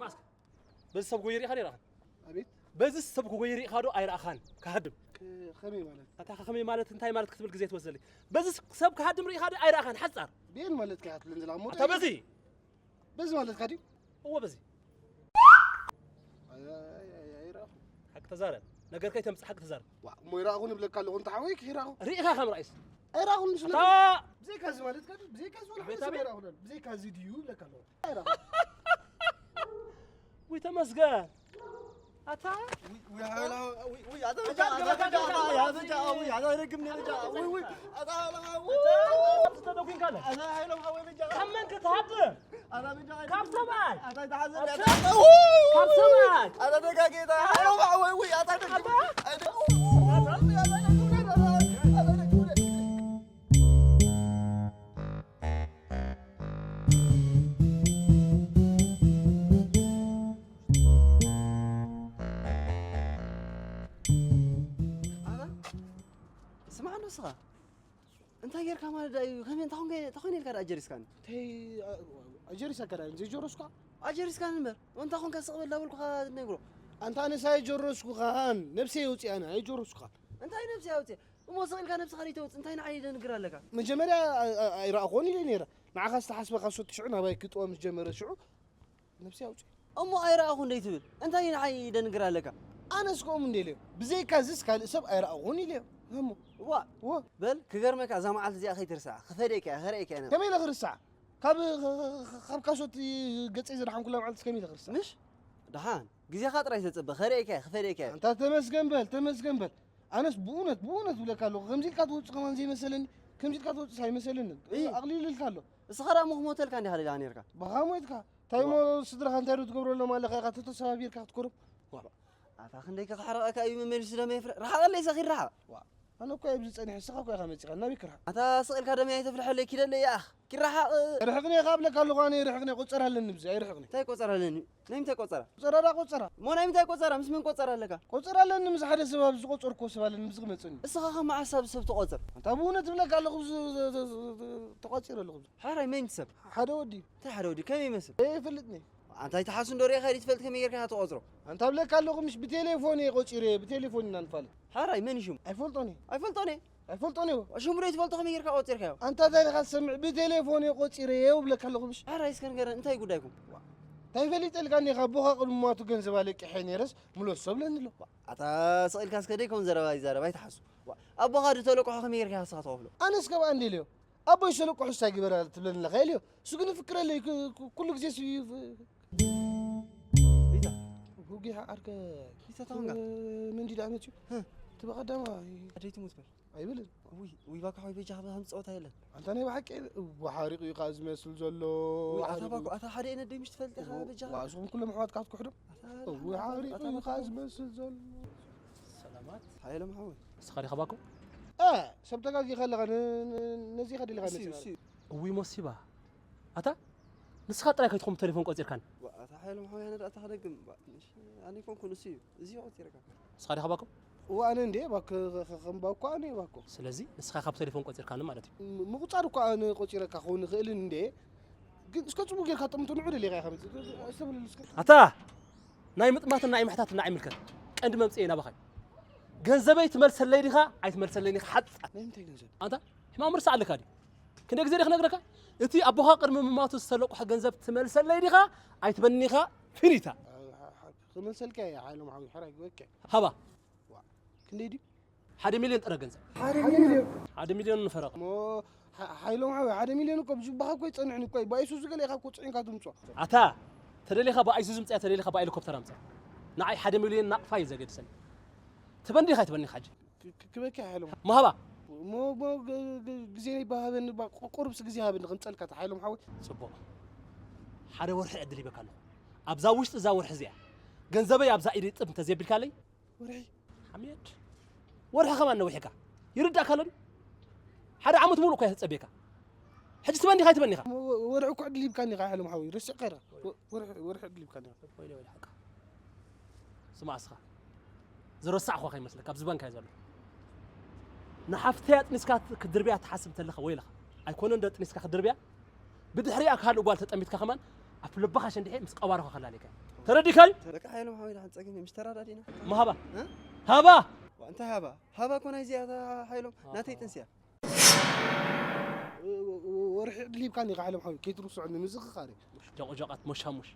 ማስክ በዚ ሰብ ጎይ ሪኢኻ ዶ ኣይረኣኻን? ኣቤት በዚ ሰብ ክጎይ ሪኢኻ ዶ ኣይረኣኻን? ክሃድም ከመይ ማለት? ኣታ ከመይ ማለት እንታይ ማለት ክትብል ግዜ ትወስደለይ። በዚ ሰብ ክሃድም ሪኢኻ ዶ ኣይረኣኻን? ሓጻር ቤን ማለት ከ ኣትብለን ዝላ ሞት ኣታ በዚ በዚ ማለት ካዲ እዎ በዚ ኣይራኹ ሓቂ ተዛረብ። ነገር ከይተምጽእ ሓቂ ተዛረብ። ሞይራኹ ንብለካ ኣለኹ እንተ ሓወይ ክራኹ ሪኢኻ ከም ራእይስ ኣይራኹ ንሱ ኣታ ብዘይካ እዚ ማለት ካዲ ብዘይካ እዚ ወላ ቤት ሓንቲ ኣቤት። ይራኹ ብዘይካ እዚ ድዩ ብለካ ኣለኹ ውይ ተመስገን ኣታ ተደጉንካለ ካብ መን ክትሃድም ካብ ሰማይ ካብ ሰማይ ስማዕ ንስኻ እንታይ ጌርካ ማለት ዳዩ ከመይ እንታይ ኮንከ እንታይ ኮነ ኢልካ ዳ ኣጀሪስካኒ ተይ ኣጀሪሳ ከዳ ዘይጀሮስካ ኣጀሪስካኒ እምበር እንታይ ኮንካ ስቕ በል ዳበልኩኻ ትነግሮ ኣንታ ኣነስ ኣይጀረስኩኻን ነብሰይ የውፅኣኒ ኣይጀረስኩኻን እንታይ ነብሲ ኣውፅእ እሞ ስቕ ኢልካ ነብስኻ ደይተውፅእ እንታይ ንዓይ ደንግር ኣለካ መጀመርያ ኣይረኣኾን ኢለ ነይረ ንዓኻ ዝተሓስበ ካብ ሶቲ ሽዑ ናባይ ክጥወ ምስ ጀመረ ሽዑ ነብሲ ኣውፅእ እሞ ኣይረኣኹን ደይትብል እንታይ ንዓይ ደንግር ኣለካ ኣነስ ከምኡ እንደ ኢለዮ ብዘይካ ዝስ ካልእ ሰብ ኣይረኣኹን ኢለዮ እሞ ዋ ወ በል ክገርመካ እዛ መዓልቲ እዚኣ ከይትርስዓ ክፈደካ እያ ከርእየካ እያ ነብራ ከመይ ኢለ ክርስዓ ካብ ካብ ካሶት ገፀይ ዝደሓንኩላ መዓልቲ ከመይ ኢለ ክርስዓ ምሽ ደሓን ግዜኻ ጥራይ ተፅበ ከርእየካ እያ ክፈደካ እያ ኣንታ ተመስገን በል ተመስገን በል ኣነስ ብእውነት ብእውነት ብለካ ኣለኹ ከምዚ ኢልካ ትወፅእ ከማን ዘይመሰለኒ ከምዚ ኢልካ ትወፅእ ኣይመሰለንን እይ። ኣቕሊል ኢልካ ኣሎ እስኻ ደኣ ሞ ክሞተልካ እንዲኻ ደኣ ነርካ ብኻ ሞይትካ እንታይ ሞ ስድራኻ እንታይ ዶ ትገብረሎም ኣለኻ ኢኻ ተተሰባቢርካ ክትኮርም ኣታ ክንደይ ከኽሕረቐካ እዩ መመሊሱ ደመ የፍርሕ ርሓቐለይ ሰኺድ ርሓቕ ኣነ እኮ ኣብዚ ጸኒሐ ንስኻ እኮ ኢኻ መጺኻ ናበይ ክርሓቕ ኣታ ስቕ ኢልካ ደመ ኣይተፍልሐለይ ኪደለይ ይኣኽ ኪረሓቕ ርሕቕኒ ኢኻ እብለካ ኣለኹ ኣነ ርሕቕኒ ቆጸራ ኣለኒ ብዚ ኣይርሕቕኒ እንታይ ቆጸራ ኣለኒ ናይ ምንታይ ቆጸራ ቆጸራ ዳ ቆጸራ እሞ ናይ ምንታይ ቆጸራ ምስ መን ቆጸራ ኣለካ ቆጸራ ኣለኒ ምስ ሓደ ሰብ ኣብ ዝቆጸርክዎ ሰብ ኣለኒ ብዚ ክመጽእኒ እስኻ ከ መዓስ ኣብ ሰብ ትቆጽር ኣንታ ብእውነት እብለካ ኣለኹ ብዚ ተቋጺረ ኣለኹ ብዚ ሓራይ መን ሰብ ሓደ ወዲ እንታይ ሓደ ወዲ ከመይ ይመስል ዘይፈልጥኒ ኣንታይ ተሓሱ እንዶ ሪኢኻ ድዩ ትፈልጥ ከመይ ጌርካ ኢኻ ትቖጽሮ ኣንታ ብለካ ኣለኹ ምሽ ብቴሌፎን እየ ቆጺረ ብቴሌፎን ኢና ንፋለጥ ሓራይ መን እዩ ሽሙ ኣይፈልጦን እየ ኣይፈልጦን እየ ኣይፈልጦን እየ ሽሙ ዶ ይትፈልጦ ከመይ ጌርካ ቆጺርካዮ ኣንታ እንታይ ኢኻ ትሰምዕ ብቴሌፎን እየ ቆጺረ እየ ብለካ ኣለኹ ምሽ ሓራይ እስከ ንገረን እንታይ ጉዳይኩም እንታይ ፈሊጠልካ እኒኻ ኣቦኻ ቅድሚ ሞቱ ገንዘብ ኣለቂሐ ነይረስ ምለሶ ብለኒ ኣሎ ኣታ ስቕ ኢልካ እስከ ደይከውን ዘረባ ይዛረብ ኣይትሓሱ ኣቦኻ ዶ ተለቅሖ ከመይ ጌርካ ኢኻ ንስኻ ትኸፍሎ ኣነስ ከምኣ እንደ ኢለዮ ኣቦይ ሰለቁ ሕሳይ ግበራ ትብለኒ ኣለኻ ኢልዮ እሱ ግን ፍክረለይ ኩሉ ግዜ ሪታ ጉጊ ዓርከ ሪታ ታንጋ መንዲ ዳኣ መፅዩ እቲ በቐዳማ ኣደይ ትሙት በል ኣይብልን ውይ ውይ ባካ ሆይ በጃ ካብ ጸወታ የለን ኣንታ ናይ ብሓቂ ወሓሪቑ እዩ ከዓ ዝመስል ዘሎ ኣታ ባኮ ኣታ ሓደ የነ ደይ ምሽ ትፈልጥ ኢኻ በጃ ዋስኹም ኩሎም ኣሕዋትካ ክትክሕዶም ወሓሪቑ እዩ ከዓ ዝመስል ዘሎ ሰላማት ሓይሎም ሓወይ ንስኻ ዲኻ ባኮ ሰብ ተጋጊኻ ኣለኻ ነዚኻ ደሊኻ መፅና እዊ ሞሲባ ኣታ ንስኻ ጥራይ ከይትኹም ተሌፎን ቆፂርካን ኣታ ሓይሎም ሓወይ ኣነ ዳኣ ተኸደግም ኣነ ይኮንኩ ንሱ እዩ እዚ ቆፂርካ ንስኻ ዲኻ ባኮ እዋ ኣነ እንዴ ባክ ከም ባኮ ኣነ ባኮ ስለዚ ንስኻ ካብ ተሌፎን ቆፂርካኒ ማለት እዩ ምቁፃር እኳ ኣነ ቆፂረካ ክኸውን ይኽእልን እንዴ ግን እስከ ፅቡቅ ጌርካ ጥምቱ ንዑ ደሊኻ ኢኻ መፅእ ኣስተብልል እስከ ኣታ ናይ ምጥማትን ናይ ምሕታትን ንዓይ ይምልከት ቀንዲ መምፅኤ ናባኻ እዩ ገንዘበይ ትመልሰለይ ዲኻ ኣይትመልሰለይ ዲኻ ሓፃ ናይ ምንታይ ገንዘብ ኣንታ ሕማም ርሳ ኣለካ ድዩ ክንደ ግዜ ዲኽ ነግረካ እቲ ኣቦኻ ቅድሚ ምማቱ ዝተለቁሐ ገንዘብ ትመልሰለይ ዲኻ ኣይትበኒ ኢኻ ፊኒታ ክመልሰልካ እየ ሓይሎም ሓዊ ሕራይ ግበከ ሃባ ክንደይ ድዩ ሓደ ሚልዮን ጥረ ገንዘብ ሓደ ሚልዮን ሓደ ሚልዮን ንፈረቕ እሞ ሓይሎም ሓዊ ሓደ ሚልዮን እኮ ብጅባኻ እኮ ይፀንዕኒ እኮ ብኣይሱዙ ገለ ኢኻ እኮ ፅዒንካ ትምፅኦ ኣታ ተደሊኻ ብኣይሱዙ ምፅያ ተደሊኻ ብኣይሊኮፕተር ኣምፅያ ንዓይ ሓደ ሚልዮን ናቕፋ እዩ ዘገድሰኒ ትበኒ ኢኻ ኣይትበኒ ሓጂ ክበኪ ሓይሎም መሃባ እሞ ግዜ ይባሃበኒ ቁርብስ ግዜ ሃበኒ ከምፀልካ ሓይሎም ሓዊ ፅቡቕ ሓደ ወርሒ ዕድል ይበካ ኣለኹ ኣብዛ ውሽጢ እዛ ወርሒ እዚኣ ገንዘበይ ኣብዛ ኢደ ጥብ እንተዘየቢልካለይ ወርሒ ሓሜድ ወርሒ ከማን ነዊሕካ ይርዳእካ ኣሎ ሓደ ዓመት ሙሉእ እኳ እየ ዝፀብየካ ሕጂ ትበኒ ኢኻ ኣይትበኒ ኢኻ ወርሒ እኮ ዕድል ሂብካኒ ኢኻ ሓይሎም ሓዊ ረሲዕካ ኢኻ ወርሒ ዕድል ሂብካኒ ኢኻ ስማዕ እስኻ ዝረሳዕኳ ከይመስለካ ኣብዚ ባንካ እየ ዘሎ ንሓፍተይ ኣጥኒስካ ክትድርብያ ትሓስብ እንተለኻ ወይለኻ ኣይኮነን ዶ ኣጥኒስካ ክትድርብያ ብድሕሪኣ ካልእ ጓል ተጠሚትካ ከማን ኣፍልባኻ ሸንድሐ ምስ ቀባርኻ ከላሊካ። ተረዲካይ? በቃ ሓይሎም ሓወይ፣ ደሓን ጸገም ምስ ተራዳዲና። መሃባ። እ? ሃባ። ዋ፣ እንታይ ሃባ? ሃባ እኮ ናይ እዚኣ እታ ሓይሎም ናተይ ጥንስያ። ወርሒ ዕድል ሂብካኒ ኢኻ ሓይሎም ሓወይ፣ ከይትርስዑኒ ምዝኽኻር እዩ። ጆቕጆቓት ሞሻሙሽ።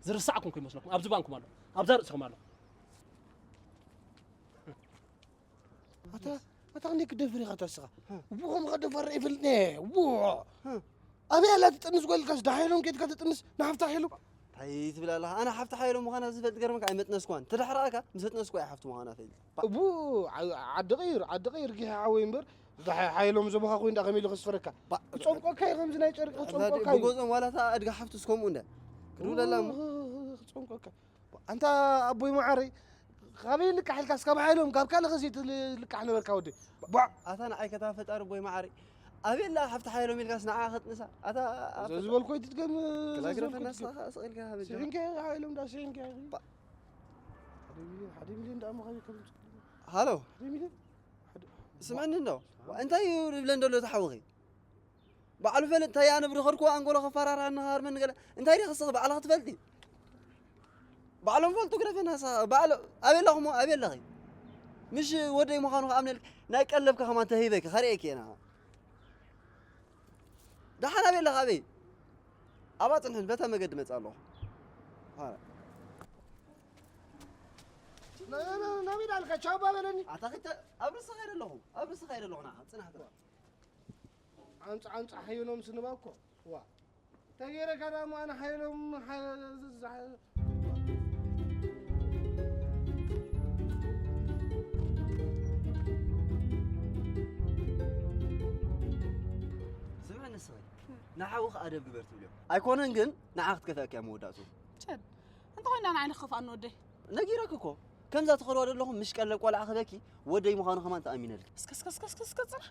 ዝርሳዕኩም እኮ ይመስለኩም። ኣብዚ ባንኩም ኣሎ። ኣብዛ ርእስኹም ኣሎ። ኣታ ኣታ ክንደይ ክደፍር ኢኻ ኣታ እስኻ? እቡ ከም ከደፈር ይፈልጥ ነ። እቡ ኣበይ ኣላ ትጥንስ ጓልካስ? ዳሓይሎም ኬድካ ትጥንስ ንሓፍታ ሓይሎም? እንታይ ትብል ኣለኻ? ኣነ ሓፍቲ ሓይሎም ምዃና ዝፈልጥ ገርመካ ኣይመጥነስኳን። ተዳሕራእካ ምስ መጥነስኳ እየ ሓፍቲ ምዃና ፈልጥ። እቡ ዓ- ዓዲ ቀይር ዓዲ ቀይር ጊሓ ሓወይ እምበር ዳሓ- ሓይሎም ዘቦኻ ኮይኑ ዳ ከመይ ኢሉ ከስፈረካ? ባ- ክጸምቆካ እዩ ከምዚ ናይ ጨርቂ ክጸምቆካ እዩ። ብጎጾም ዋላ እታ ኣድጋ ሓፍቲ እስከምኡ እንዳ ክድውለላ እሞ። ክጸምቆካ። ኣንታ ኣቦይ መዓረይ ካበይ ልቃሕ ኢልካስ ካብ ሓይሎም ካብ ካልእ ኸዚ ልቃሕ ነበርካ ወዲ። ቧዕ። ኣታ ንዓይ ከታ ፈጣሪ ኣቦይ መዓረይ ኣበላ ሓፍቲ ሓይሎም ኢልካስ ንዓ ከጥንሳ ኣታ እዛ ዝበልኮ ኣይትድገም። ክላግረፈና ስኻ ስቕ ኢልካ ሃበጃ። ስሒንካ ሓይሎም ዳ ስሒንካ። ሓደ ሚልዮን ሓደ ሚልዮን ዳ ኣሞ ካበይ ከም ሃሎ ሓደ ሚልዮን ሓደ ስምዕኒ እንዶ እንታይ እዩ ዝብለ እንደሎ ተሓውኺ ባዕሉ ፈልጥ እንታይ ኣነ ብድኸድኩ ኣንጎሎ ከፈራርሃኒ ሃርመኒ ገለ እንታይ ዲኺ ስኺ ባዕልኺ ትፈልጢ ባዕሎም ፈልጡ ግደፈና ንስኻ ባዕሎ ኣበይ ኣለኹሞ ኣበይ ኣለኺ ምሽ ወደይ ምዃኑ ክኣምነልኪ ናይ ቀለብካ ከማን ተሂበኪ ከርእየኪ እየ ንዓኻ ደሓን ኣበይ ኣለኻ ኣበይ ኣብኣ ጽንሕን በታ መገዲ መጽእ ኣለኹ ናበይ ዳልካ ቻባ በለኒ ኣታ ክተ ኣብ ርእስኻ ኢለ ኣለኹ ኣብ ርእስኻ ኢለ ኣለኹ ንዓኻ ጽናሕ ጥራሕ ዓንጻ ዓንጻ ሓየሎም ስንባ እኮ ዋ ተገይረካ ዳሞ ኣነ ሓየሎም ስምዐ ንስኺ ንሓውኺ ኣደብ ግበር ትብልዮ ኣይኮነን ግን ንዓ ክትከፍአኪያ መወዳእቱ ቸድ እንተ ኮይና ንዓይነ ክኸፍኣኒ ወደይ ነጊረኪ እኮ ከምዛ ትኸድዋ ዘለኹ ምሽ ቀለብ ቆልዓ ክበኪ ወደይ ምዃኑ ከማን ተኣሚነልኪ እስከ እስከ እስከ እስከ እስከ ጽናሕ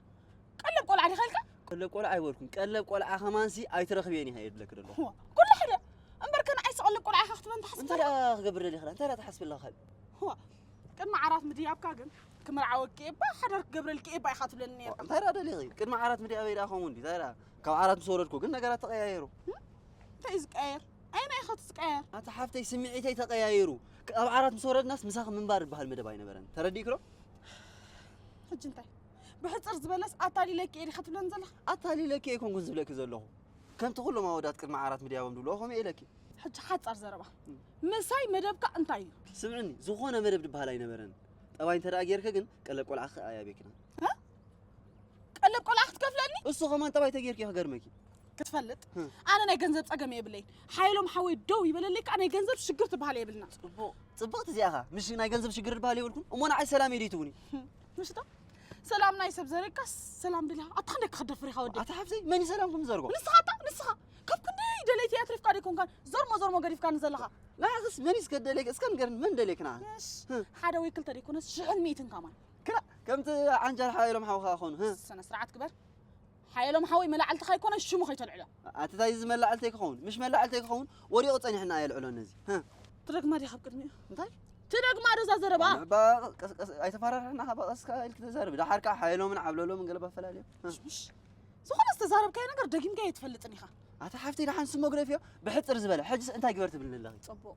ቀለብ ቆልዓ ዲኻ ኢልካ? ቀለብ ቆልዓ ኣይበልኩን። ቀለብ ቆልዓ ከማንሲ ኣይትረኽብየን ኢኻ እየ ዝብለኪ ዘለኹ። እዋ፣ ኩሉ ሓደ። እምበርከ ንዓይሲ ቀለብ ቆልዓ ኢኻ ክትብለኒ ትሓስብ እንታይ ደኣ ክገብር ደሊኻ? እንታይ ደኣ ትሓስቢ ኣለኻ? እዋ፣ ቅድሚ ዓራት ምድያብካ ግን ክምርዓወኪ እባ ሓዳር ክገብረልኪ እባ ኢኻ ትብለኒ ነርካ። እንታይ ደኣ ደሊኺ? ቅድሚ ዓራት ምድያበይ ደኣ ከምኡ እንዲ እንታይ ደኣ ካብ ዓራት ምስ ወረድኩ ግን ነገራት ተቐያየሩ። እንታይ እዩ ዝቀያየር? ኣየናይ ኢኻ እቲ ዝቀያየር? ኣታ ሓፍተይ ስምዒተይ ተቐያይሩ። ኣብ ዓራት ምስ ወረድናስ ምሳኺ ምንባር ዝበሃል መደብ ኣይነበረን። ተረዲእኪ ዶ? ሕጂ እንታይ? ብሕጽር ዝበለስ ኣታሊለኪ እየ ዲኻ ትብለኒ ዘለኻ? ኣታሊለኪ ኣይኮንኩን ዝብለኪ ዘለኹ። ከምቲ ኩሎም ኣወዳት ቅድሚ ዓራት ምድያቦም ዝብልዎ ከምኡ እየ ኢለኪ። ሕጂ ሓጻር ዘረባ። ምሳይ መደብካ እንታይ እዩ? ስምዕኒ፣ ዝኾነ መደብ ዝበሃል ኣይነበረን። ጠባይ እንተ ደኣ ጌርኪ ግን ቀለብ ቆልዓኺ ኣያቤክና። እ? ቀለብ ቆልዓ ክትከፍለኒ? እሱ ከማን ጠባይ ተጌርኪ ክገርመኪ። ክትፈልጥ ኣነ ናይ ገንዘብ ጸገም የብለይ ሓይሎም ሓወይ ደው ይበለለይ ከዓ ናይ ገንዘብ ሽግር ትበሃል የብልና ጽቡቕ ጽብቕቲ እዚኣኻ ምሽ ናይ ገንዘብ ሽግር ዝበሃል የብልኩን እሞ ንዓይ ሰላም የድይ ትውኒ ምሽታ ሰላም ናይ ሰብ ዘረካ ሰላም ድላ ኣታ ክንደ ክኽደፍር ኢኻ ወዲ ኣታ ሓፍተይ መን ሰላም ከም ዘርጎ ንስኻ ኣታ ንስኻ ካብ ክንደይ ደለይቲ ኣትሪፍካ ደይኮንካን ዘርሞ ዘርሞ ገዲፍካኒ ዘለኻ ንዓኽስ መን ስከደለይክ እስከ ንገርን መን ደለይክ ንዓ ሓደ ወይ ክልተ ደይኮነስ ሽሕን ሚእትን ካማን ክላ ከምቲ ዓንጃል ሓይሎም ሓውኻ ኾኑ ስነ ስርዓት ግበር ሓየሎም ሓወይ መላዕልትኻ ኣይኮነን ሽሙ ከይተልዕሎ ኣትታይ እዚ መላዕልተይ ክኸውን ምሽ መላዕልተይ ክኸውን ወዲቑ ጸኒሕና ኣየልዕሎ ነዚ ትደግማ ዲኻ ኣብ ቅድሚኡ እንታይ ትደግማ ዶ እዛ ዘረባ ኣይተፈራርሕና በቐስካ ኢልክ ተዛርብ ዳሓርካ ሓየሎምን ዓብለሎምን ገለባ ፈላልዮ ዝኾነ ዝተዛረብካዮ ነገር ደጊምካ ኣይትፈልጥን ኢኻ ኣታ ሓፍተይ ደሓን ስሞ ግደፍዮ ብሕፅር ዝበለ ሕጅስ እንታይ ግበር ትብልኒ ኣለኺ ፅቡቕ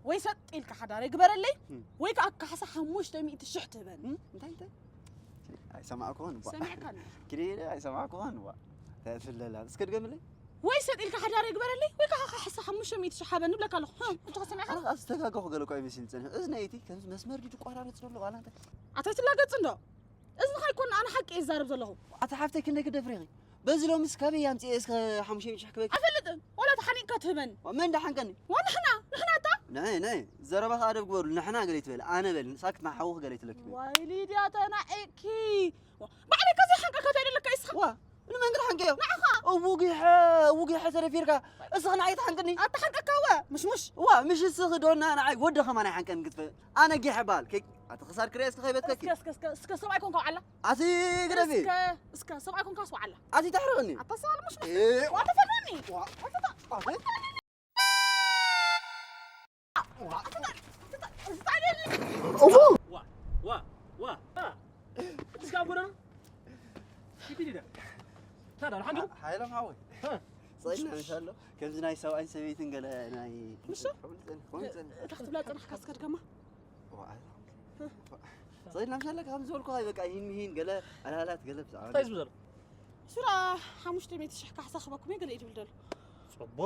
ወይ ሰጥ ኢልካ ሓዳረይ ግበረለይ ወይ ከዓ ካሕሳ ሓሙሽተ ሚእቲ ሽሕ ትህበኒ እንታይ እንታይ ኣይሰማዕኩን ባ ሰሚዕካኒ ኪዲ ኣይሰማዕኩን ባ ተስለላ እስከ ድገምለይ ወይ ሰጥ ኢልካ ሓዳረይ ግበረለይ ወይ ከዓ ካሕሳ ሓሙሽተ ሚእቲ ሽሕ ሃበኒ ብለካ ኣለኹ ሕጂ ከሰሚዕካ ኣስተጋገኹ ገለ እኳ ይመስል ዝፀንሕ እዝነይቲ ከምዚ መስመር ድዩ ድቋራረፅ ዘሎ ዋላ እንታይ ኣታ ትላገፅ እንዶ እዝንኻ ኣይኮን ኣነ ሓቂ እዛረብ ዘለኹ ኣታ ሓፍተይ ክንደይ ክደፍሪኺ በዚ ሎምስ ካበይ ኣምፅኤ እስከ ሓሙሽተ ሚእቲ ሽሕ ክበኪ ኣፈልጥን ዋላ ተሓኒቅካ ትህበኒ መን ዳሓንቀኒ ዋ ንሕና ንሕና እታ ናይ ናይ ዘረባኻ ኣደብ ግበሩ ንሕና ገለ ትበል ኣነ በል ንሳክት ንሓውኽ ገለ ትለኪ ዋይ ሊድያ ተናዒቅኪ ባዕለይ ከዘይ ሓንቀካ ተይደለካ ይስኻ ዋ ንመን ክትሓንቀዮ ንዓኻ እውጊሐ እውጊሐ ተደፊርካ እስኻ ንዓይ ትሓንቅኒ ኣትሓንቀካ ወ ምሽሙሽ ዋ ምሽ እስኺ ዶና ንዓይ ወዲ ኸማን ኣይሓንቀን ክትፈ ኣነ ጊሐ በሃል ኣቲ ክሳድ ክሪኤ እስኪ ከይበትከኪ እስከ እስከ እስከ እስከ ሰብኣይ ኮንካ ውዓላ ኣቲ ግደፊ እስከ እስከ ሰብኣይ ኮንካ ስውዓላ ኣቲ ተሕርቕኒ ኣታ ሰብኣል ምሽ ዋተ ፈርኒ እስካ ጎደና ኪዲ ዲዳ ታዳ ሓንዱ ሓይሎም ሓወይ ጸይልና ምሻሎ ከምዚ ናይ ሰብኣይን ሰበይትን ገለ ናይ ምሽ? ከምኡ ጸን- ከምኡ ጸን- እታ ክትብላ ጸናሕካ እስከ ድገማ። ዋ፣ ጸይልና ምሻሎ ከም ዝበልኩ፣ ኣይ በቃ ይህን ምሂን ገለ ኣላላት ገለ ብዛዕባ እንታይ ዝብል ዘሎ? ሱራ ሓሙሽተ ሚእቲ ሽሕ ካሕሳ ክበኩም እየ ገለ እዩ ዝብል ዘሎ። ጽቡቕ።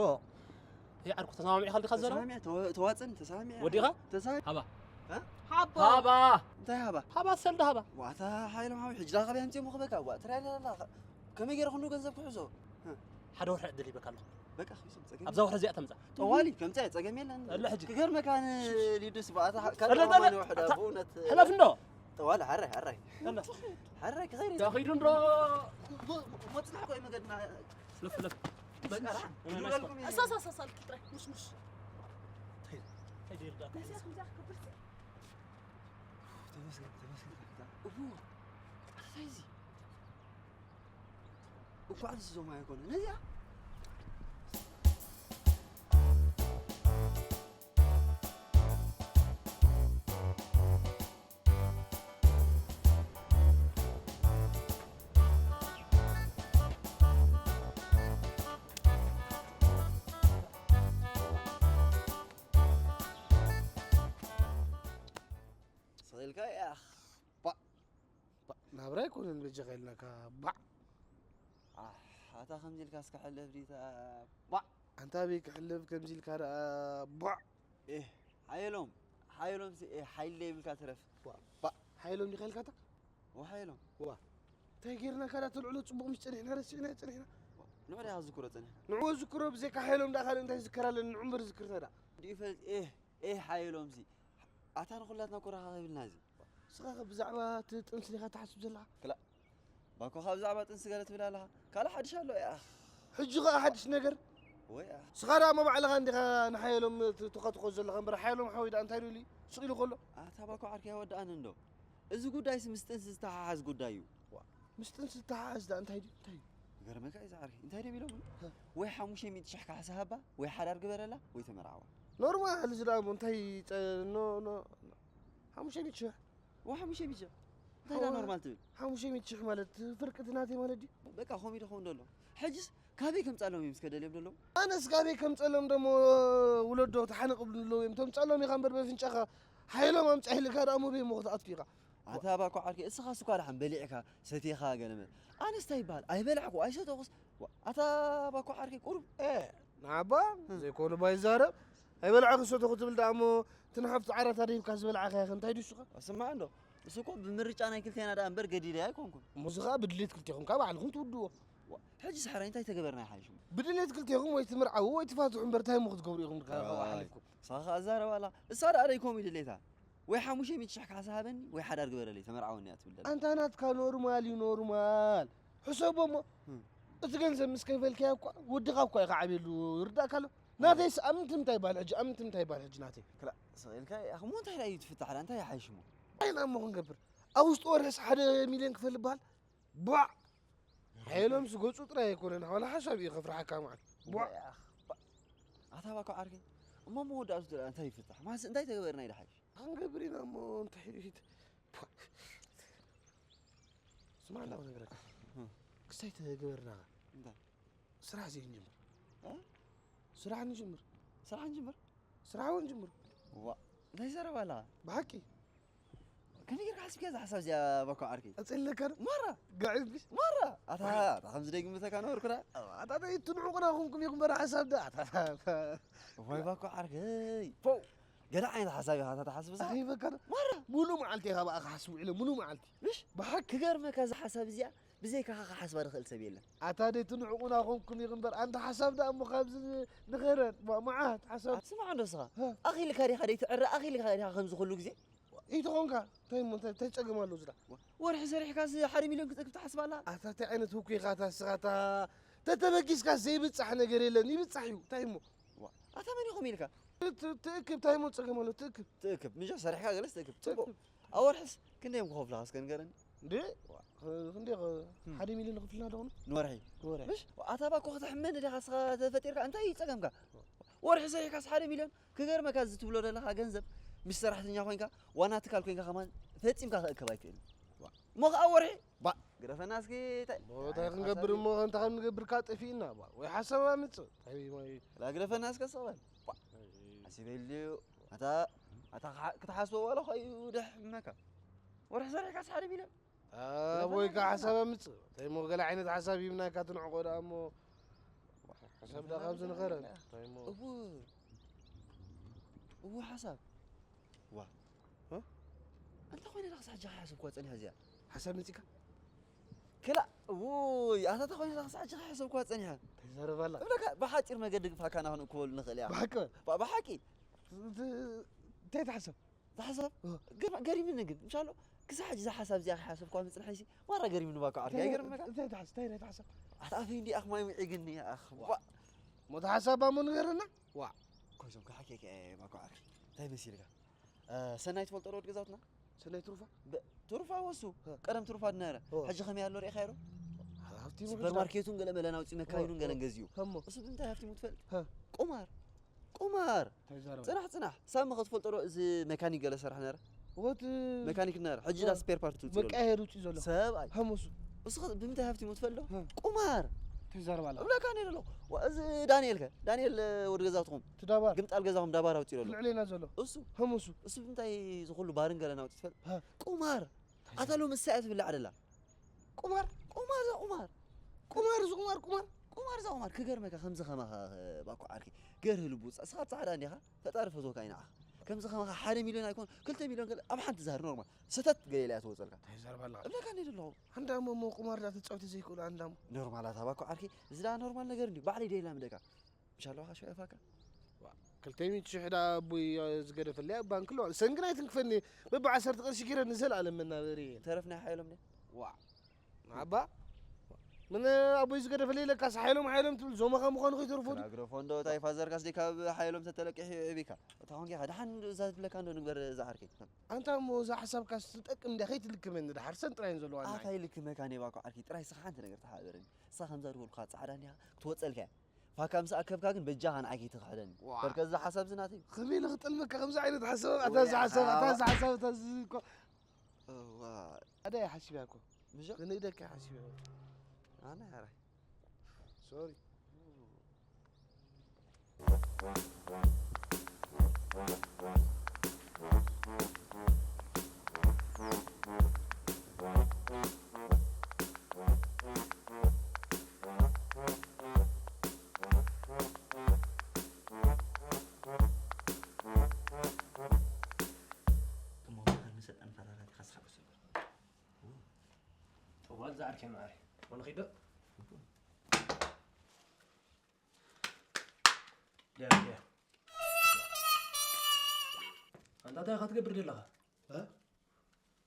ይዓርኩ ተሰማሚዕካ ዲኻ ዘሎ? ተሰማሚዐ፣ ተወ- ተዋጽን ተሰማሚዐ። ወዲኻ? ተሰማሚዐ። ሃባ። እ? ሃባ። ሃባ። እንታይ ሃባ? ሃባ ሰልዲ ሃባ። ዋታ ሓይሎም ሓዊ ሕጅ ዳኸብ ያምጽሞ ክበካ ዋ ትራይ ዳላ ከመይ ገይረ ክንዱ ገንዘብ ክሕዞ? ሓደ ወርሒ ዕድል ይበካ ኣለኹ። በቃ ኺሱ ጸገም ኣብዛ ወርሒ እዚኣ ተምጻእ። ጠዋሊ ከምጻ ጸገም የለን። ኣለ ሕጂ። ክገርመካ ንሊዱስ ባታ ኣለ፣ ኣለ። ካልማኒ ወሕዳ ብእውነት ሕለፍ እንዶ። ጠዋሊ ሓራይ ሓራይ። ኣለ። ሓራይ ክኸይር። ተኺዱ እንዶ። ሞጽና ቆይ መገድና። ለፍ ለፍ። በቃ ራ- ናይ ይብለልኩም እዩ። ኣሳሳሳሳል ጥራይ ሙሽ ሙሽ። ተመስገን ተመስገን። እቡ ኣታይዚ እኳ ንስዞም ኣይኮነ ነዚኣ ስቕ ኢልካ ያኽ። ባእ። ባእ። ናብራ ኣይኮነን በጃኻ ኢልናካ። ባዕ። ኣሕ፣ ኣታ ከምዚ ኢልካ እስከ ሕለፍ ዲታ። ባዕ። ኣንታ ኣበይ ክሕለፍ ከምዚ ኢልካ ደኣ። ባዕ። ኤህ፣ ሓየሎም፣ ሓየሎም ሲ፣ ኤህ፣ ሓይለ ይብልካ ትረፍ። ባዕ። ባዕ። ሓየሎም ዲኻ ኢልካታ? ወሓየሎም። ዋ። እንታይ ጌርናካ ደኣ ተልዕሎ ጽቡቕ ምስ ጸኒሕና ረሲዕና ጸኒሕና። ንዑ ደኣ ዝክሮ ጸኒሕና። ንዑ ዝክሮ ብዘይካ ሓየሎም ደኣ ካልእ እንታይ ዝከር ኣለኒ? ንዑ እምበር ዝክርታ ደኣ። እንዲኡ ይፈልጥ፣ ኤህ፣ ኤህ፣ ሓየሎም ሲ። ኣታ ንኹላትና ኮራኻ ከይብልና እዚ። ንስኻ ከ ብዛዕባ እቲ ጥንሲ ዲኻ ትሓስብ ዘለኻ? ክላእ። ባኮኻ ብዛዕባ ጥንሲ ገለ ትብል ኣለኻ። ካልእ ሓድሽ ኣሎ እያ። ሕጂ ኸኣ ሓድሽ ነገር? ወይ ኣኽ። ንስኻ ደኣ እሞ ባዕልኻ እንዲኻ ንሓየሎም ት-፣ ትኸትኾ ዘለኻ እምበር ሓየሎም ሓወይ ደኣ እንታይ ኢሉ ስቕ ኢሉ ከሎ? ኣታ ባኮ ዓርከይ ኣይወድኣን እንዶ። እዚ ጉዳይሲ ምስ ጥንሲ ዝተሓሓዝ ጉዳይ እዩ። ዋ፣ ምስ ጥንሲ ዝተሓሓዝ ደኣ እንታይ ድዩ? እንታይ እዩ? ይገርመካ እዩ ዝዓርከይ። እንታይ ድዮም ኢሎምኒ? ሀ። ወይ ሓሙሽተ ሚእቲ ሽሕ ካሕሳ ሃባ፣ ወይ ሓዳር ግበረላ፣ ወይ ተመርዓዋ። ኖርማል እዚ ደኣ እሞ እንታይ ጸ-፣ ኖ፣ ኖ፣ ሓሙሽተ ሚእቲ ሽሕ? ዋ፣ ሓሙሽተ ሚእቲ ሽሕ? እንታይ ደኣ ሓው-፣ ኖርማል ትብል? ሓሙሽተ ሚእቲ ሽሕ ማለት ፍርቂ እቲ ናተይ ማለት ድዩ? በቃ፣ ከምኡ ኢሉ ክኸውን ደሎ። ሕጅስ ካበይ ከምጻሎም እዮም እስከ ደልዮም ደለዉ? ኣነስ ካበይ ከምጸሎም ደሞ ውለዶ ተሓነቕ ብሉ ኣለዉ እዮም። ተምጻሎም ኢኻ እምበር በፍንጫኻ ሓይሎም ኣምጻ ኢልካ ደኣ እሞ በይ እሞ ክትኣቱ ኢኻ። ኣታ ባኮ ዓርከይ፣ እስኻስ እኳ ደሓን በሊዕካ፣ ሰቲኻ ገለመ። ኣነስ እንታይ ይበሃል? ኣይበላዕኩ፣ ኣይሰተኹስ። ዋ፣ ኣታ ባኮ ዓርከይ፣ ቁሩብ። ኤ፣ ንዓባ፣ እ። ዘይኮነ ባይዛረብ። ኣይበላዕኩ ሰተኹ ትብል ደኣ እሞ፣ እቲ ንሓፍቱ ዓራት ኣደሂብካ ዝበላዕካያ ኸ እንታይ ድዩ እሱ ኸ? ስማዕ እንዶ፣ እሱ እኮ ብምርጫ ናይ ክልቴና ደኣ እምበር ገዲደ ኣይኮንኩን። እሞ እዚ ኸኣ ብድሌት ክልቴኹም ካብ ባዕልኹም ትውድዎ። ዋ፣ ሕጂ ሰሕራይ እንታይ ተገበርና ይሓይሽ? ብድሌት ክልቴኹም ወይ ትምርዓዉ ወይ ትፋትሑ እምበር እንታይ እሞ ክትገብሩ ኢኹም ከ-፣ ካብኡ ኣይ፣ ሓሊፍኩም? ንስኻ ኸኣ ኣዛረባ ኣላ። እሳ ደኣ ደይ ከምኡ እዩ ድሌታ። ወይ ሓሙሽተ ሚእቲ ሽሕ ካሕሳ ሃበኒ፣ ወይ ሓዳር ግበረለይ፣ ተመርዓወኒ እያ ትብል ዘላ። ኣንታ ናትካ ኖርማል እዩ፣ ኖርማል። ሕሰቦ እሞ፣ እም። እቲ ገንዘብ ምስ ከፈልካዮ እኳ፣ ወድኻ እኳ ኢኻ ዓብየሉ፣ ይርዳእካ ኣሎ። ናተይስ ኣብ ምንታይ ይበሃል ሕጂ፣ ኣብ ምንታይ ይበሃል ሕጂ ናተይ? ክላእ፣ ስቕ ኢልካ፣ ኣኽ፣ እሞ እንታይ ደኣ እዩ ትፍታሕ ደኣ፣ እንታይ ይሓይሽ እሞ? ኣይና እሞ ክንገብር። ኣብ ውሽጢ ወርሕስ ሓደ ሚልዮን ክፈል ይበሃል? ቧዕ! ሓየሎምስ ገጹ ጥራይ ኣይኮነን፣ ዋላ ሓሳብ እዩ ከፍርሓካ መዓት። ቧዕ! ኣታ ባኮ ዓርከይ፣ እሞ መወዳእቱ ደኣ እንታይ ይፍታሕ? ማስ እንታይ ተገበርና እዩ ደሓይሽ? ክንገብር ኢና እሞ እንታይ ስማዕ፣ እንዳ ክነግረካ። እህ። ክስታይ ተገበርና። እንታይ? ስራሕ ዘይንጅምር። እ? ስራሕ ንጅምር። ስራሕ ንጅምር? ስራሕ እውን ጅምር። ዋ፣ እንታይ ዘረባ ኣላ? ብሓቂ። ከመይ ጌርካ ሓሲብካ እዛ ሓሳብ እዚኣ፣ ባኮ ዓርከይ? ቀጺለካ ዶ? ማራ! ጋዒ ቢስ? ማራ! ኣታ፣ ኣታ ከምዚ ደይግምተካ ነበርኩ ዳ? ኣታ ደይ ትንዑቕ ናኹምኩም ኢኹም በራ ሓሳብ ዳ? ኣታ፣ ዋይ ባኮ ዓርከይ! ፖው! ገለ ዓይነት ሓሳብ ኢኻ እታ ትሓስብ እዛ? ኣኺበካ ዶ? ማራ! ሙሉ መዓልቲ ኢኻ ብኣ ክሓስብ ውዒለ፣ ሙሉ መዓልቲ። ምሽ? ብሓቂ። ክገርመካ እዛ ሓሳብ እዚኣ ብዘይካኻ ክሓስባ ዝኽእል ሰብ የለን። ኣታ ደይ ትንዕቑና ኾንኩም ኢኹም እምበር፣ ኣንታ ሓሳብ ደኣ እሞ ካብዚ ንኸረን፣ ማ-፣ መዓት ሓሳብ። ስማዕ እንዶ እስኻ፣ ሀ። ኣኺልካ ዲኻ ደይ ትዕረ፣ ኣኺልካ ዲኻ ከምዚ ኩሉ ግዜ? ኢትኾንካ፣ እንታይ እሞ፣ እንታይ፣ እንታይ ጸገም ኣሎ ዝዳ? ወ-፣ ወርሒ ሰሪሕካስ ሓደ ሚልዮን ክጸግብ ትሓስብ ኣላ? ኣታ እንታይ ዓይነት ህኩይ ኢኻ፣ ኣታ እስኻ፣ ኣታ ተተበጊስካስ ዘይብጻሕ ነገር የለን፣ ይብጻሕ እዩ፣ እንታይ እሞ? ዋ፣ ኣታ መን ኢኹም ኢልካ? ት-፣ ትእክብ፣ እንታይ እሞ ጸገም ኣሎ፣ ትእክብ። ትእክብ፣ ምንጃ ሰሪሕካ ገለስ ትእክብ። ጽቡቕ። ትእክብ። ኣብ ወርሕስ ክንደይ እዮም ክኸፍሉኻ እስከ ንገረኒ? እንዴ? ዋ፣ ኸ-፣ ክንደይ ኸ-፣ እም። ሓደ ሚልዮን ክፍልና ዶ ኾኑ? ንወርሒ? ንወርሒ። ምሽ? ኣታ ባኮ ክትሕመኒ ዲኻ እስኻ ተፈጢርካ? እንታይ እዩ ጸገምካ? ወርሒ ሰሪሕካስ ሓደ ሚልዮን? ክገርመካ እዚ ትብሎ ዘለኻ ገንዘብ ምስ ሰራሕተኛ ኮይንካ፣ ዋና ትካል ኮይንካ ከማን ፈጺምካ ክእከብ ኣይክእልን። ዋ። እሞ ኸኣ ወርሒ? ባ-፣ ግረፈና እስኪ። እንታይ እንታይ ክንገብር እሞ እንታይ ከም ንገብር ካ ጠፊእና ባ ወይ ሓሳብ ኣምጽእ እንታይ ማይ ላ ግረፈና እስከ ሰበል ሓሲበልዩ ኣታ ኣታ ክትሓስቦ ዋላ ኸዩ ደሕመካ ወርሒ ሰሪሕካ ስሓደ ሚልዮን ወይ ካ ሓሳብ ኣምጽእ እንታይ ሞ ገለ ዓይነት ሓሳብ ይብናካ ትንዕቆ ደኣ እሞ ሓሳብ ደኣ ካብ ዝንኸረን እንታይ ሞ እቡ እቡ ሓሳብ ዋ እ? ኣንታ ኮይነ ዳ ክሳሕ ጃኻ ሓሰብኳ ጸኒሐ እዚኣ ሓሳብ መጺካ ክላ ውይ ኣታ እንታይ ኮይነ ዳ ክሳሕ ጃኻ ሓሰብኳ ጸኒሐ ተዛረባላ እብለካ ብሓጺር መገዲ ግፋካ ናኹን እኮ ንኽእል እያ ብሓቂ ባ- ብሓቂ ት- እንታይ ትሓሰብ ዝሓሳብ እ። ገር- ገሪምኒ ግን ምሻሎ ክሳሕ ሕጂ ዝሓሳብ እዚኣ ሓሰብኳ ምጽንሐይሲ ማራ ገሪምኒ ባካ ዓርኪ ኣይገርመካ እንታይ ትሓስብ እንታይ እንታይ ትሓስብ ኣታ ኣፈይ እንዲ ኣኽማይ ውዒ ግኒ ኣኽ ሞት ሓሳብ ኣሞ ንገረና ዋ ኮይዞም ክሓኪ ባካ ዓርኪ እንታይ መሲልካ እ፣ ሰናይ ትፈልጦ ዶ ወዲ ገዛውትና ሰናይ ትሩፋ ትሩፋ ወሱ እ። ቀደም ትሩፋ ድነበረ እ። ሕጂ ከመይ ኣሎ ሪኢኻዮ ዶ ሃብቲ ሱፐርማርኬቱን ገለ መለ ናውፂ መካይኑን ገለን ገዚኡ ከሞ እሱ ብምንታይ ሃፍቲሙ ትፈልጥ እ። ቁማር ቁማር እንታይ ዛረባ ፅናሕ ፅናሕ ሳሚ ክትፈልጦ ዶ እዚ መካኒክ ገለ ሰርሕ ነረ ወት መካኒክ ነረ ሕጂ ዳ ስፔር ፓርት ውፅእ መቃየር ውጭ ዘሎ ሰብኣይ ሃሙሱ እሱ ኸ- ብምንታይ ሃፍቲሙ ትፈልጥ ዶ እ። ቁማር እንታይ ዛረባ ኣላ እብለካ ነይ ደሎ እዚ ዳንኤል ከ ዳንኤል ወዲ ገዛትኹም ትዳባር ግምጣል ገዛኹም ዳባር ኣውፂእ ደሎ ልዕሌና ዘሎ እሱ ሃሙሱ እሱ ብምንታይ ዝኹሉ ባርን ገለን ኣውፂእ ትፈልጥ እ። ቁማር ኣታ ሎሚ ሳያ ትብላዕ ደላ ቁማር ቁማር ዛ ቁማር ቁማር እዚ ቁማር ቁማር ቁማር ዛ ቁማር ክገርመካ ከምዚ ከማኻ ባኮ ዓርኪ ገርህ ልቡ ውፃእ ስኻ ፃዕዳ እንዲኻ ፈጣሪ ፈትወካ ይንዓኻ ከምዚ ከማኻ ሓደ ሚልዮን ኣይኮን ክልተ ሚልዮን ገለ ኣብ ሓንቲ ዛር ኖርማል ሰተት ገለ ኢላ እያ ትወፀልካ እንታይ ዛረባ ኣለኻ እብለካ እንደ ዘለኹ ኣንዳ እሞ እሞ ቁማር ዳ ትፃወት ዘይክእሉ ኣንዳ እሞ ኖርማል ኣታ ባኮ ዓርኪ እዚ ዳ ኖርማል ነገር እንዲ ባዕለይ ደይላ ምደካ ምሻለዋኻ ሸፋካ ክልተ ሚእቲ ሽሕ ዳ ኣቦይ ዝገደፈለይ ኣብ ባንክ ኣለዋ ሰንግን ኣይትንክፈኒ በብ ዓሰርተ ቅርሺ ኪረ ንዘለኣለም መናበሪ እየ ተረፍ ናይ ሓይሎም ደ ዋ ኣባ ምን ኣቦይ ዝገደፈለይ ለካስ ሓይሎም ሓይሎም ትብል ዞማኻ ምዃኑ ከይተርፎ ድዩ ግራግረፎ እንዶ ታይ ፋዘርካስ ዲካ ኣብ ሓይሎም ተተለቂሑ ዒቢካ እታ ኾንኪ ኢኻ ደሓን እዛ ትብለካ እንዶ ንግበር እዛ ዓርከይ ኣንታ እሞ እዛ ሓሳብካስ ትጠቅም እንድያ ከይትልክመኒ ድሓር ሰን ጥራየን ዘለዋ ንዓይ ኣታይ ልክመካ ኔባኮ ዓርኪ ጥራይ ስኻ ሓንቲ ነገር ተሓበረኒ እሳ ከምዛ ዝበልኩኻ ፃዕዳ እንዲኻ ክትወፀልካ እያ ፋካ ምስ ኣከብካ ግን በጃኻ ንዓይ ከይትኽሕደኒ ዋ። በርከ እዛ ሓሳብ ዝናተይ ከመይ ኢለ ክጠልመካ ከምዚ ዓይነት ሓሳብ ኣታ ወይ እዚ ሓሳብ ኣታ ሓዋ። እዚ ሓሳብ እታ እዚ እኮ እዋ ኣደ ሓሲብያ እኮ ምሽ ክንእደካ ሓሲብያ ኣነ ሓራይ ሶሪ እሞ ባህር ንሰጠን ፈራራት ኢኻ ስሓቅ ስበር ጠዋል ዝዓርከ ማዕረ ወንኺዶ ኣንታ እንታይ ኢኻ ትገብር ዘለኻ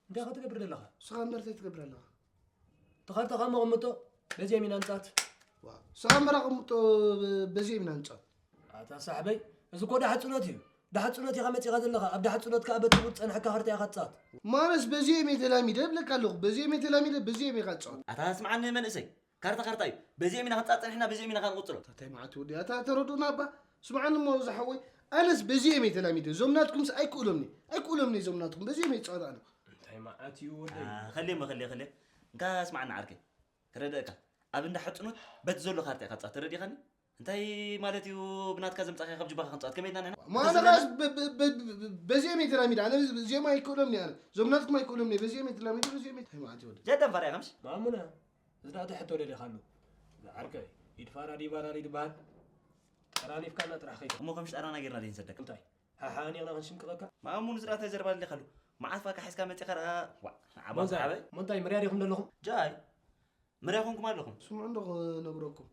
እንታይ ኢኻ ትገብር ዘለኻ ስኻ እምበር እንታይ ትገብር ኣለኻ ተኻርተኻ መቐምጦ በዚኦም ኢና ንፃት ስኻ እምበር ኣቐምጦ በዚኦም ኢና ንፃት ኣታ ሳሕበይ እዚ እኮ ዳሕፅኖት እዩ ዳሕፅኖት ኢኻ መፂኻ ዘለኻ ኣብ ዳሕፅኖት ከዓ በቲ ቁጥ ፀንሐካ ኸርታ ኢኻ ትፃት ማለስ በዚኦም እየ ተላሚደ እብለካ ኣለኹ በዚኦም እየ ተላሚደ በዚኦም እየ ቃፅዖት ኣታ ስምዓኒ መንእሰይ ካርታ ካርታ እዩ በዚኦም ኢና ክንፃት ፀኒሕና በዚኦም ኢና ክንቕፅሎ እንታይ መዓት ወዲ ኣታ ተረዱና እባ ስምዓኒ እሞ ዝሓወይ ኣነስ በዚኦም እየ ተላሚደ እዞም ናትኩምስ ኣይክእሎምኒ ኣይክእሎምኒ እዞም ናትኩም በዚኦም እየ ፃወት ኣነ እንታይ መዓት እዩ ወደይ ከልየ መኸልየ ከልየ እንካ ስምዓኒ ዓርከይ ክረድእካ ኣብ እንዳ ሕፅኖት በቲ ዘሎ ካርታ ኢኻ ፃት ተረዲኻኒ እንታይ ማለት እዩ ብናትካ ዘምፃእካ ካብ ጅባኻ ክንፃወት ከመይ ኢልና ንሕና ማነኻስ በዚኦም እየ ተላሚደ ኣነ እዚኦም ኣይክእሎምኒ ኣነ እዞም ናትኩም ኣይክእሎምኒ በዚኦም እየ ተላሚደ በዚኦም እየ እንታይ መዓት ይወደ ጀደም ፈሪያ ከምሽ ማሙና እዚ ዳእተ ሕቶ ደሊኻሉ ዝዓርከይ ኢድፋራ ዲባራሪ ድበሃል ጠራኒፍካና ጥራሕ ከይተ እሞ ከም ሽጣራና ጌርና ደይንሰደካ እንታይ ሓሓኒቕና ክንሽንቅቐካ ማሙኑ ዝራእታ ዘርባ ደሊኻሉ መዓት ፋካ ሒዝካ መፂኻ ደኣ ዓባ ሞንታይ ዓበይ ሞንታይ ምርያ ዲኹም ዘለኹም ጃይ ምርያ ኮንኩም ኣለኹም ስምዑ እንዶ ክነግረኩም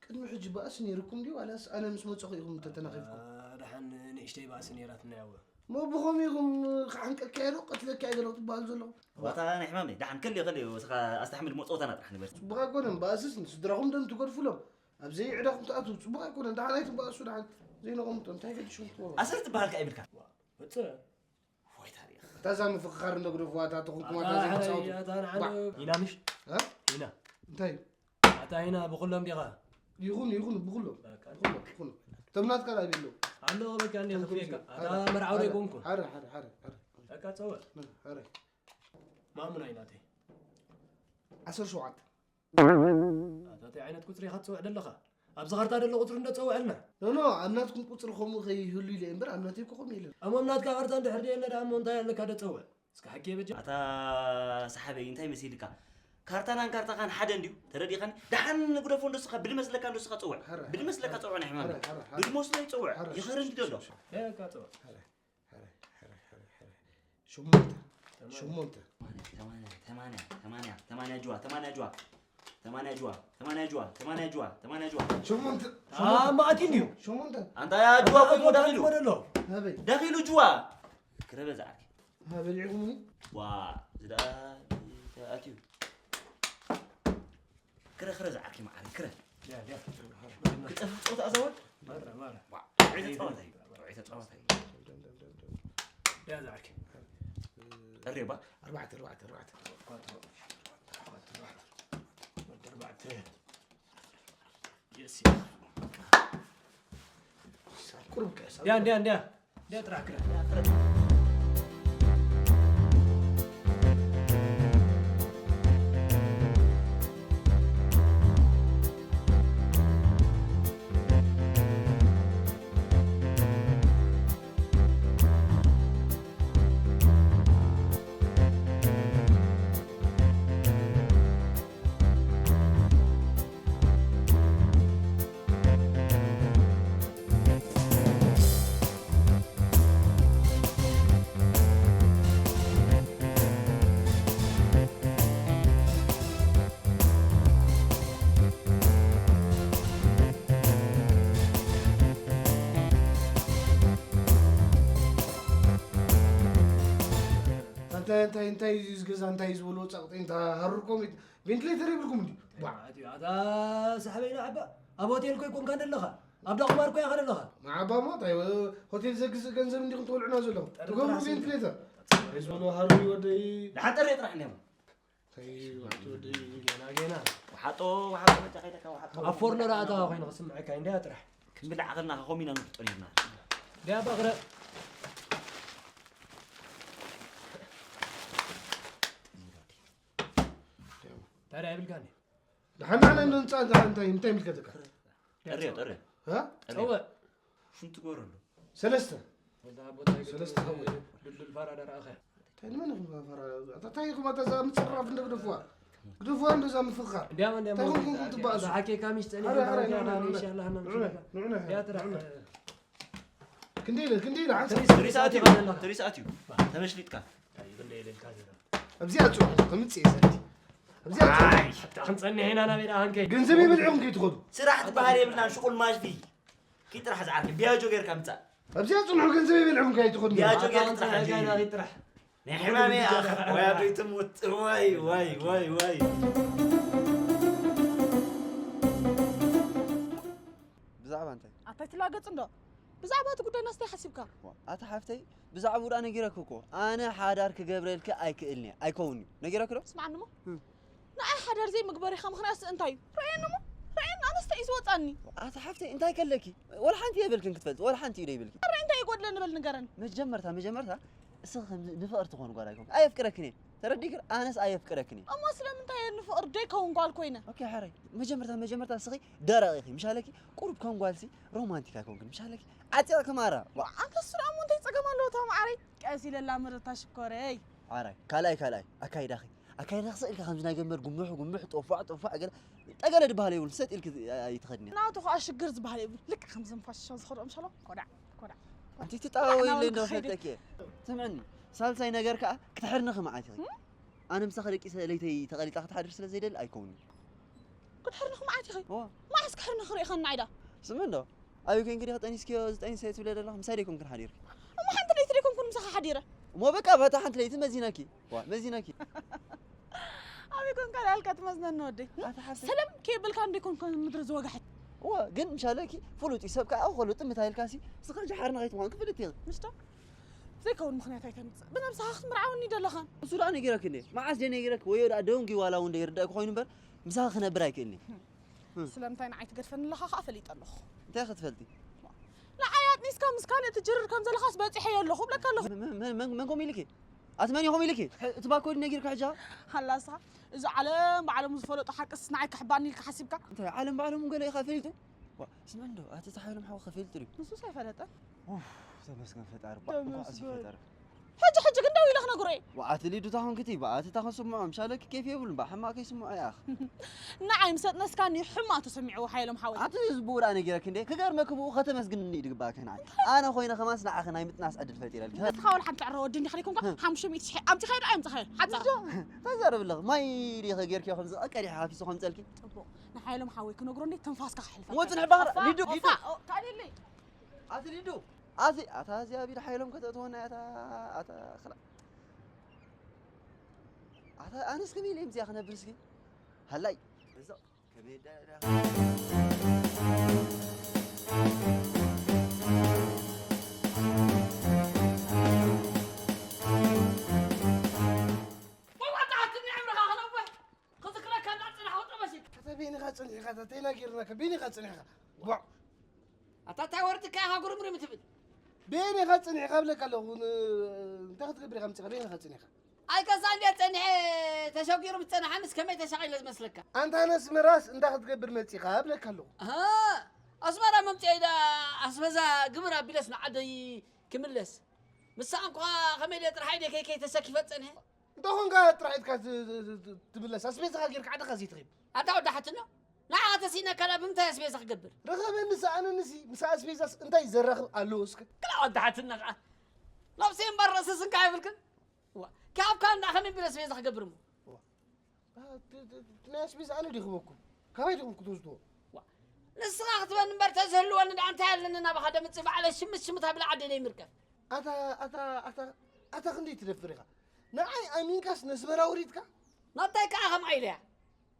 ቅድሚ ሕጂ ባእሲ ነይርኩም ድዩ ዋላስ ኣነ ምስ መፀኹ ኢኹም ተተናኺፍኩም ደሓን ንእሽተይ ባእሲ ነይራትና ያወ እሞ ብኸም ኢኹም ክሓንቀካ ዶ ቀትለካ ዶ ትበሃል ዘለኹም ዋታ ናይ ሕማም ደሓን ከልዮ ከልዮ ስኻ ኣስተሕምል ሞ ፀወታና ጥራሕ ንግበር ፅቡቅ ኣይኮነን ባእስስ ንስድራኹም ደም ትገድፉሎም ኣብ ዘይዕዳኹም ትኣትዉ ፅቡቅ ኣይኮነን ደሓን ኣይትባእሱ ደሓን ዘይነቐምጦ እንታይ ገዲሽኩም ትበሉ ኣሰር ትበሃል ከኣ ይብልካ ወፀ ወይ ታሪኽ እታ እዛ ምፍኽኻር እንደግደፍዋ እታ ተኹንኩማ እታ ዘይትፃወቱ ኣታ ንዓነ ኢና ምሽ እ? ኢና እንታይ እዩ ኣታ ኢና ብኩሎም ዲኻ ይኹን ይኹን ብኩሎም በቃ ይኹን ይኹን እቶም ናትካ ዳ ቤሎ ኣሎ በቃ እንደ ክፍየካ ኣታ መርዓው ዶ ኣይኮንኩን ሓደ ሓደ ሓደ ሓደ በቃ ፀወ ሓደ ማሙና ኢናተይ ዓሰርተ ሸውዓተ። ኣታ እንታይ ዓይነት ቁፅሪ ኢኻ ትፅውዕ ዘለኻ? ኣብዚ ካርታ ዘሎ ቁፅሪ እንዶ ፀውዐልና። ኖ ኖ፣ ኣብ ናትኩም ቁፅሪ ከምኡ ከይህሉ ኢለ እምበር ኣብ ናተይ እኮ ከምኡ የለን። እሞ ኣብ ናትካ ካርታ እንድሕር ደየለ ደኣ እሞ እንታይ ኣለካ ዶ ፀውዕ? እስከ ሓቂ በጃ። ኣታ ሰሓበይ እንታይ መሲልካ? ካርታናን ካርታኻን ሓደ እንድዩ። ተረዲኻኒ? ደሓን ግደፎ እንዶ ስኻ ብድመስለካ እንዶ ስኻ ፀውዕ። ብድመስለካ ፀውዕ ናይ ሕማም። ብድመስሎ ይፀውዕ። ይኸር እንዲ ደሎ። ሸሞንተ ሸሞንተ ተማንያ ጅዋ ተማንያ ጅዋ ተማንያ ጅዋ ተማንያ ጅዋ ተማንያ ጅዋ ተማንያ ጅዋ ሸሞንተ ማእቲ እንድዩ። ሸሞንተ ኣንታ ያ ጅዋ ቆይ ሞ ዳኺሉ ወደሎ ናበይ ዳኺሉ ጅዋ ክረበ ዝዓርኪ ናበሊዕኹምኒ ዋ ዝዳ ኣትዩ ክረ ክረ ዝዓርኪ መዓሪ ክረ ክጠፍእ ፆታ ኣዛወድ ማራ ማራ ዒተ ፃወታ እዩ ዒተ ፃወታ እዩ ያ ዝዓርኪ ጠሬባ ኣርባዕተ ኣርባዕተ ኣርባዕተ ወዲ ኣርባዕተ ቁሩብ ከእሳ እንዲያ እንዲያ እንዲያ እንዲያ ጥራሕ ክረ እንታይ እንታይ እንታይ እዩ እዚ ገዛ እንታይ እዩ ዝበልዎ ጸቕጢ እንታ ሃሩርኩም ቬንትሌተር የብልኩም እንዲ ባ ኣታ ሳሕበይና ዓባ ኣብ ሆቴል ኮ ይኮንካ ዘለኻ ኣብ ዳቁማር ኮ ያኸ ዘለኻ ማዓባ ሞ እንታይ ሆቴል ዘግዝእ ገንዘብ እንዲኹም ትበልዑና ዘለኹም ትገብሩ ቬንትሌተር እንታይ ዝበልዎ ሃሩር ወደይ ንሓጠር ጥራሕ እንዲሞ እንታይ ወደይ ጌና ጌና ውሓጦ ውሓጦ መጫ ከይደካ ውሓጦ ኣብ ፎርኖ ዳኣታ ኮይኑ ክስምዐካ እንዲያ ጥራሕ ክንብል ዓቕልና ከኾም ኢና ንፍጦ ነርና ዲያ ባቕረ ታዲያ ይብልካኒ ድሓን ንዓና ንንፃ እንታይ እንታይ እንታይ ምልከተካ ጠርዮ ጠርዮ እ ፀውዕ ሽንቱ ጎረሉ ሰለስተ ወልዳ ቦታ ሰለስተ ሃወይ። ድልድል ፋራ ደረኣኸ እንታይ ንመን ኢኹም ፈራ እንታይ ኢኹም ኣታ እዛ ምፅራፍ እንደግደፍዋ ግደፍዋ እንደዛ ምፍኻር እንዲያማ እንዲያማ እንታይ ኾንኩም ትበኣሱ ሓኬካ ሚሽ ፀኒ ሓረ ሓረ ንዑ ንዑ ኢንሻላህ ንዑ ንዑ ያ ጥራሕ ክንደይ ኢለ ክንደይ ኢለ ሓንሳብ ትሪሳት እዩ ትሪሳት እዩ ተመሽሊጥካ ኣብዚኣ ፅሑ ከምፅእ እየ ዘንቲ ኣብዚኣ ፅሑ ክንፀንሕ ኢና ናበይ ደኣ ሃንከይ ገንዘብ የበልዕኹም ከይትኸዱ ስራሕ ትበሃል የብልናን ሽቁል ማሽፊ ኪጥራሕ ዝዓርኪ ቢያጆ ጌርካ ምፃእ ኣብዚኣ ፅንሑ ገንዘብ የበልዕኹም ከይትኸዱ ቢያጆ ጌር ጥራሕ ጋና ጥራሕ ናይ ሕማመይ ኣኸ ወይ ኣበይ ትሙት ወይ ወይ ወይ ወይ ብዛዕባ እንታይ ኣታይ ትላገጽ እንዶ ብዛዕባ እቲ ጉዳይ ናስተይ ሓሲብካ ኣታ ሓፍተይ ብዛዕባኡ ደኣ ነጊረኪ እኮ ኣነ ሓዳር ክገብረልኪ ኣይክእልን'የ ኣይከውን'ዩ ነጊረኪ ዶ ስምዓኒ እሞ ንኣይ ሓዳር ዘይምግበሪኻ ምኽንያትስ እንታይ እዩ ርእየኒ እሞ ርእየኒ ኣነስ እንታይ እዩ ዝወጻኒ ኣታ ሓፍተይ እንታይ ከለኪ ወላ ሓንቲ የብልክን ክትፈልጢ ወላ ሓንቲ እዩ ዘይብልኪ ኣረ እንታይ ይጎድለኒ በል ንገረኒ መጀመርታ መጀመርታ እስኺ ከምዚ ንፍቕርቲ ትኾኒ ጓል ኣይኮንክን ኣየፍቅረክን እየ ተረዲእክን ኣነስ ኣየፍቅረክን እየ እሞ ስለምንታይ እየ ንፍቕሪ ደይከውን ጓል ኮይነ ኦኬ ሓራይ መጀመርታ መጀመርታ እስኺ ደረቕ ኢኺ ምሻለኪ ቁሩብ ከም ጓልሲ ሮማንቲክ ኣይኮንክን ምሻለኪ ዓፂቕኪ ማራ ኣንተ እሱ ደኣ እሞ እንታይ ጸገም ኣለዎ እታ መዓረይ ቀስ ኢለላ ምርታ ሽኮረይ ዓራይ ካልኣይ ካልኣይ ኣካይዳኺ ኣካይዳኺ ስቕ ኢልካ ከምዚ ናይ ገመድ ጉምሕ ጉምሕ ጦፋዕ ጦፋዕ ገለ ጠገለ ዝበሃል የብሉ ሰጥ ኢልኪ ኣይትኸድኒ ናቱ ከዓ ሽግር ዝበሃል የብሉ ልክዕ ከምዚ ንፋሽሻ ዝኸድኦም ሸሎ ኮዳዕ ኮዳዕ ኣንቲ ትጣወይ ኢለ እንዶ ፈልጠኪ ስምዕኒ ሳልሳይ ነገር ከዓ ክትሕርንኺ መዓት ኢኺ ኣነ ምሳኺ ደቂሰ ለይተይ ተቐሊጣ ክትሓድር ስለ ዘይደሊ ኣይከውንን ክትሕርንኺ መዓት ኢኺ እዋ መዓስ ክሕርንኺ ርኢኸኒ ዓይዳ ስምዕ እንዶ ኣበይ ኮንኪ ዲኺ ጠኒስክዮ ዝጠኒሰ ትብለ ዘለኺ ምሳይ ደይኮንክን ሓዲርኪ እሞ ሓንቲ ለይቲ ደይኮንኩን ምሳኻ ሓዲረ እሞ በቃ በታ ሓንቲ ለይቲ መዚነኪ ዋ መዚነኪ ኣበይ ኮንካ ዳልካ ትመዝነኒ ወደይ ኣታ ሓፍተይ ሰለም ከየበልካ እንዶ ይኮንኩን ምድሪ ዝወጋሐት እወ ግን ምሻለኪ ፍሉጥ እዩ ሰብ ከዓ ከሎ ጥምት ኣይልካሲ ስኻ ጃሓርና ከይትኾን ክፍልጥ ኢኺ ምሽታ ዘይከውን ምኽንያት ኣይተምፅእ ብነብስኻ ክትምርዓወኒ ደለኻን እሱ ደኣ ነጊረኪ እንዴ መዓስ ደይ ነጊረኪ ወዮ ደኣ ደንጊ ዋላ እውን ደይርዳእኪ ኮይኑ እምበር ምሳኻ ክነብር ኣይክእልኒ ስለምንታይ ንዓይ ትገድፈኒ ኣለኻ ከዓ ፈሊጠ ኣለኹ እንታይ ክትፈልጢ ንዓይ ኣጥኒስካ ምስ ካልእ ትጅርር ከም ዘለኻስ በፂሐዮ ኣለኹ ብለካ ኣለኹ መን- መን- መን- መን- መን ኮም ኢልኪ ኣቲ መን ኢኹም ኢልኪ? እቲ ባኮዲ ነጊርካ ሕጃ? ሃላሳ፣ እዚ ዓለም ብዓለሙ ዝፈለጦ ሓቅስ ንዓይ ክሕባኒ ኢልካ ሓሲብካ? እንታይ ዓለም ባዕሎም ገለ ኢኻ ፈሊጡ? ዋ፣ ስምዕ እንዶ፣ ኣቲ ተሓይሎም ሓው ከፈልጥ ድዩ? ንሱስ ኣይፈለጠን። ኡፍ፣ ተመስገን ፈጣሪ፣ ባ፣ እንኳዕ ኣሲ ተመስገን። ፈጠረ። ሕጂ ሕጂ ግን ደው ኢለ ክነግሮ እየ። ዋ፣ ኣቲ ሊዱ ታኹን ክቲ፣ ባ፣ ኣቲ ታኹን ስምዖም፣ ሻለኪ ኬፍ የብሉን፣ ባ፣ ሕማቅ ከይስምዖ እያ። ንዓይ ምስ ኣጥነስካኒ ሕማቅ ተሰሚዕዎ ሓየሎም ሓወይ። ኣቲ ዝብኡ ደኣ ነጊረኪ እንዴ፣ ክገርመኪ ብኡ ከተመስግንኒ እዩ ድግባእኪ ንዓይ። ኣነ ኮይነ ከማንስ ንዓኺ ናይ ምጥናስ ዕድል ፈጢረልኪ። ንስኻ ወላ ሓንቲ ዕረ ወዲ እንዲኻ ኢልኩምካ ሓሙሽተ ሚእቲ ሽሕ ኣምጺኻዮ ዶ ኣየምጻኻዮን? ሓጻር። ተዛረቢ ኣለኺ። ማይ ዲኺ ጌርኪዮ ከምዚ ቀዲሐ ሃፊሱ ከምጸልኪ? ጽቡቕ። ንሓየሎም ሓወይ ክነግሮ እንዴ ትንፋስካ ክሕልፈካ። ወጽንሕ ባህር፣ ሊዱ፣ ኦፋ፣ ሊዱ። ኦ፣ ካልይለይ። ኣቲ ሊዱ፣ ኣቲ፣ ኣታ እዚኣ ቢድ ሓይሎም ከተእትወና እያ፣ ኣታ፣ ኣታ፣ ክላ-፣ ኣታ፣ ኣነስ ከመይ ኢለ እዚኣ ክነብር እስኪ? ሃላይ፣ እዞ፣ ከመይ ዳ-፣ ዳ-፣ ወይ ዋጣ ሓትኒ ዕምርኻ ክነውሕ ክዝክረካ እንዳጽናሕኩ ጠበሲት። ኣታ በይንኻ ጸኒሕኻ፣ ኣታ ተይናጊርናካ፣ በይንኻ ጸኒሕኻ። ቧዕ። ኣታ እንታይ ወርድካ ኢኻ ጉርምርም ትብል? በየን ኢኻ ጸኒሕካ እብለካ ኣለኹ። ን-፣ እንታይ ክትገብር ኢኻ መጺኻ? በየን ኢኻ ጸኒሕካ? ኣይ ከሳ እንዴት ጸኒሐ ተሸጊሩ ምስ ጸንሓንስ ከመይ ተሻቒለ ዝመስለካ? ኣንታ ነስመራስ እንታይ ክትገብር መጺኻ እብለካ ኣለኹ። ኣሃ፣ ኣስመራ መምጽኤ ኢለ ኣስበዛ ግብር ኣቢለስ ንዓደይ ክምለስ። ምሳኣ እንኳ ከመይ ኢለ ጥራሕ ኢደ ከይከይ ተሰኪፈ ጸኒሐ። እንተ ኾንካ ጥራሕ ኢድካ ት-፣ ት-፣ ት-፣ ትምለስ። ኣስቤዛኻ ጌርካ ዓድኻ ዘይትኸይድ። ኣታ ወዲ ሓትኖ፣ ንዓኻ ተሲእነካ ደኣ ብምንታይ ኣስቤዛ ክገብር? ርኸበኒ ሰኣነኒ ሲ፣ ምስ ኣስቤዛስ እንታይ ዘራኽብ ኣለዎ እስከ? ክላ ወዲ ሓትኖ ኸዓ። ነብሲ እምበር ርእሲ ስንካ የብልክን? ዋ፣ ካብካ እንዳ ከመይ ቢለ ኣስቤዛ ክገብር እሞ? ዋ። አ፣ ት-፣ ት-፣ ት-፣ ናይ ኣስቤዛ ኣነ ድየ ክህበኩም? ካበይ ዲኹም ክትወስድዎ? ዋ፣ ንስኻ ክትበኒ እምበር ተዝህልወኒ ደኣ እንታይ ኣለኒ ናባኻ ደምጽእ ባዕለይ ሽምት ሽምት ኣብላ ዓዲ ደይምርከብ። ኣታ፣ ኣታ፣ ኣታ፣ ኣታ ክንደይ ትደፍር ኢኻ? ንዓይ ኣሚንካስ ነስመራ ወሪድካ? ናብታይ ከኣ ከምኣ ኢለያ።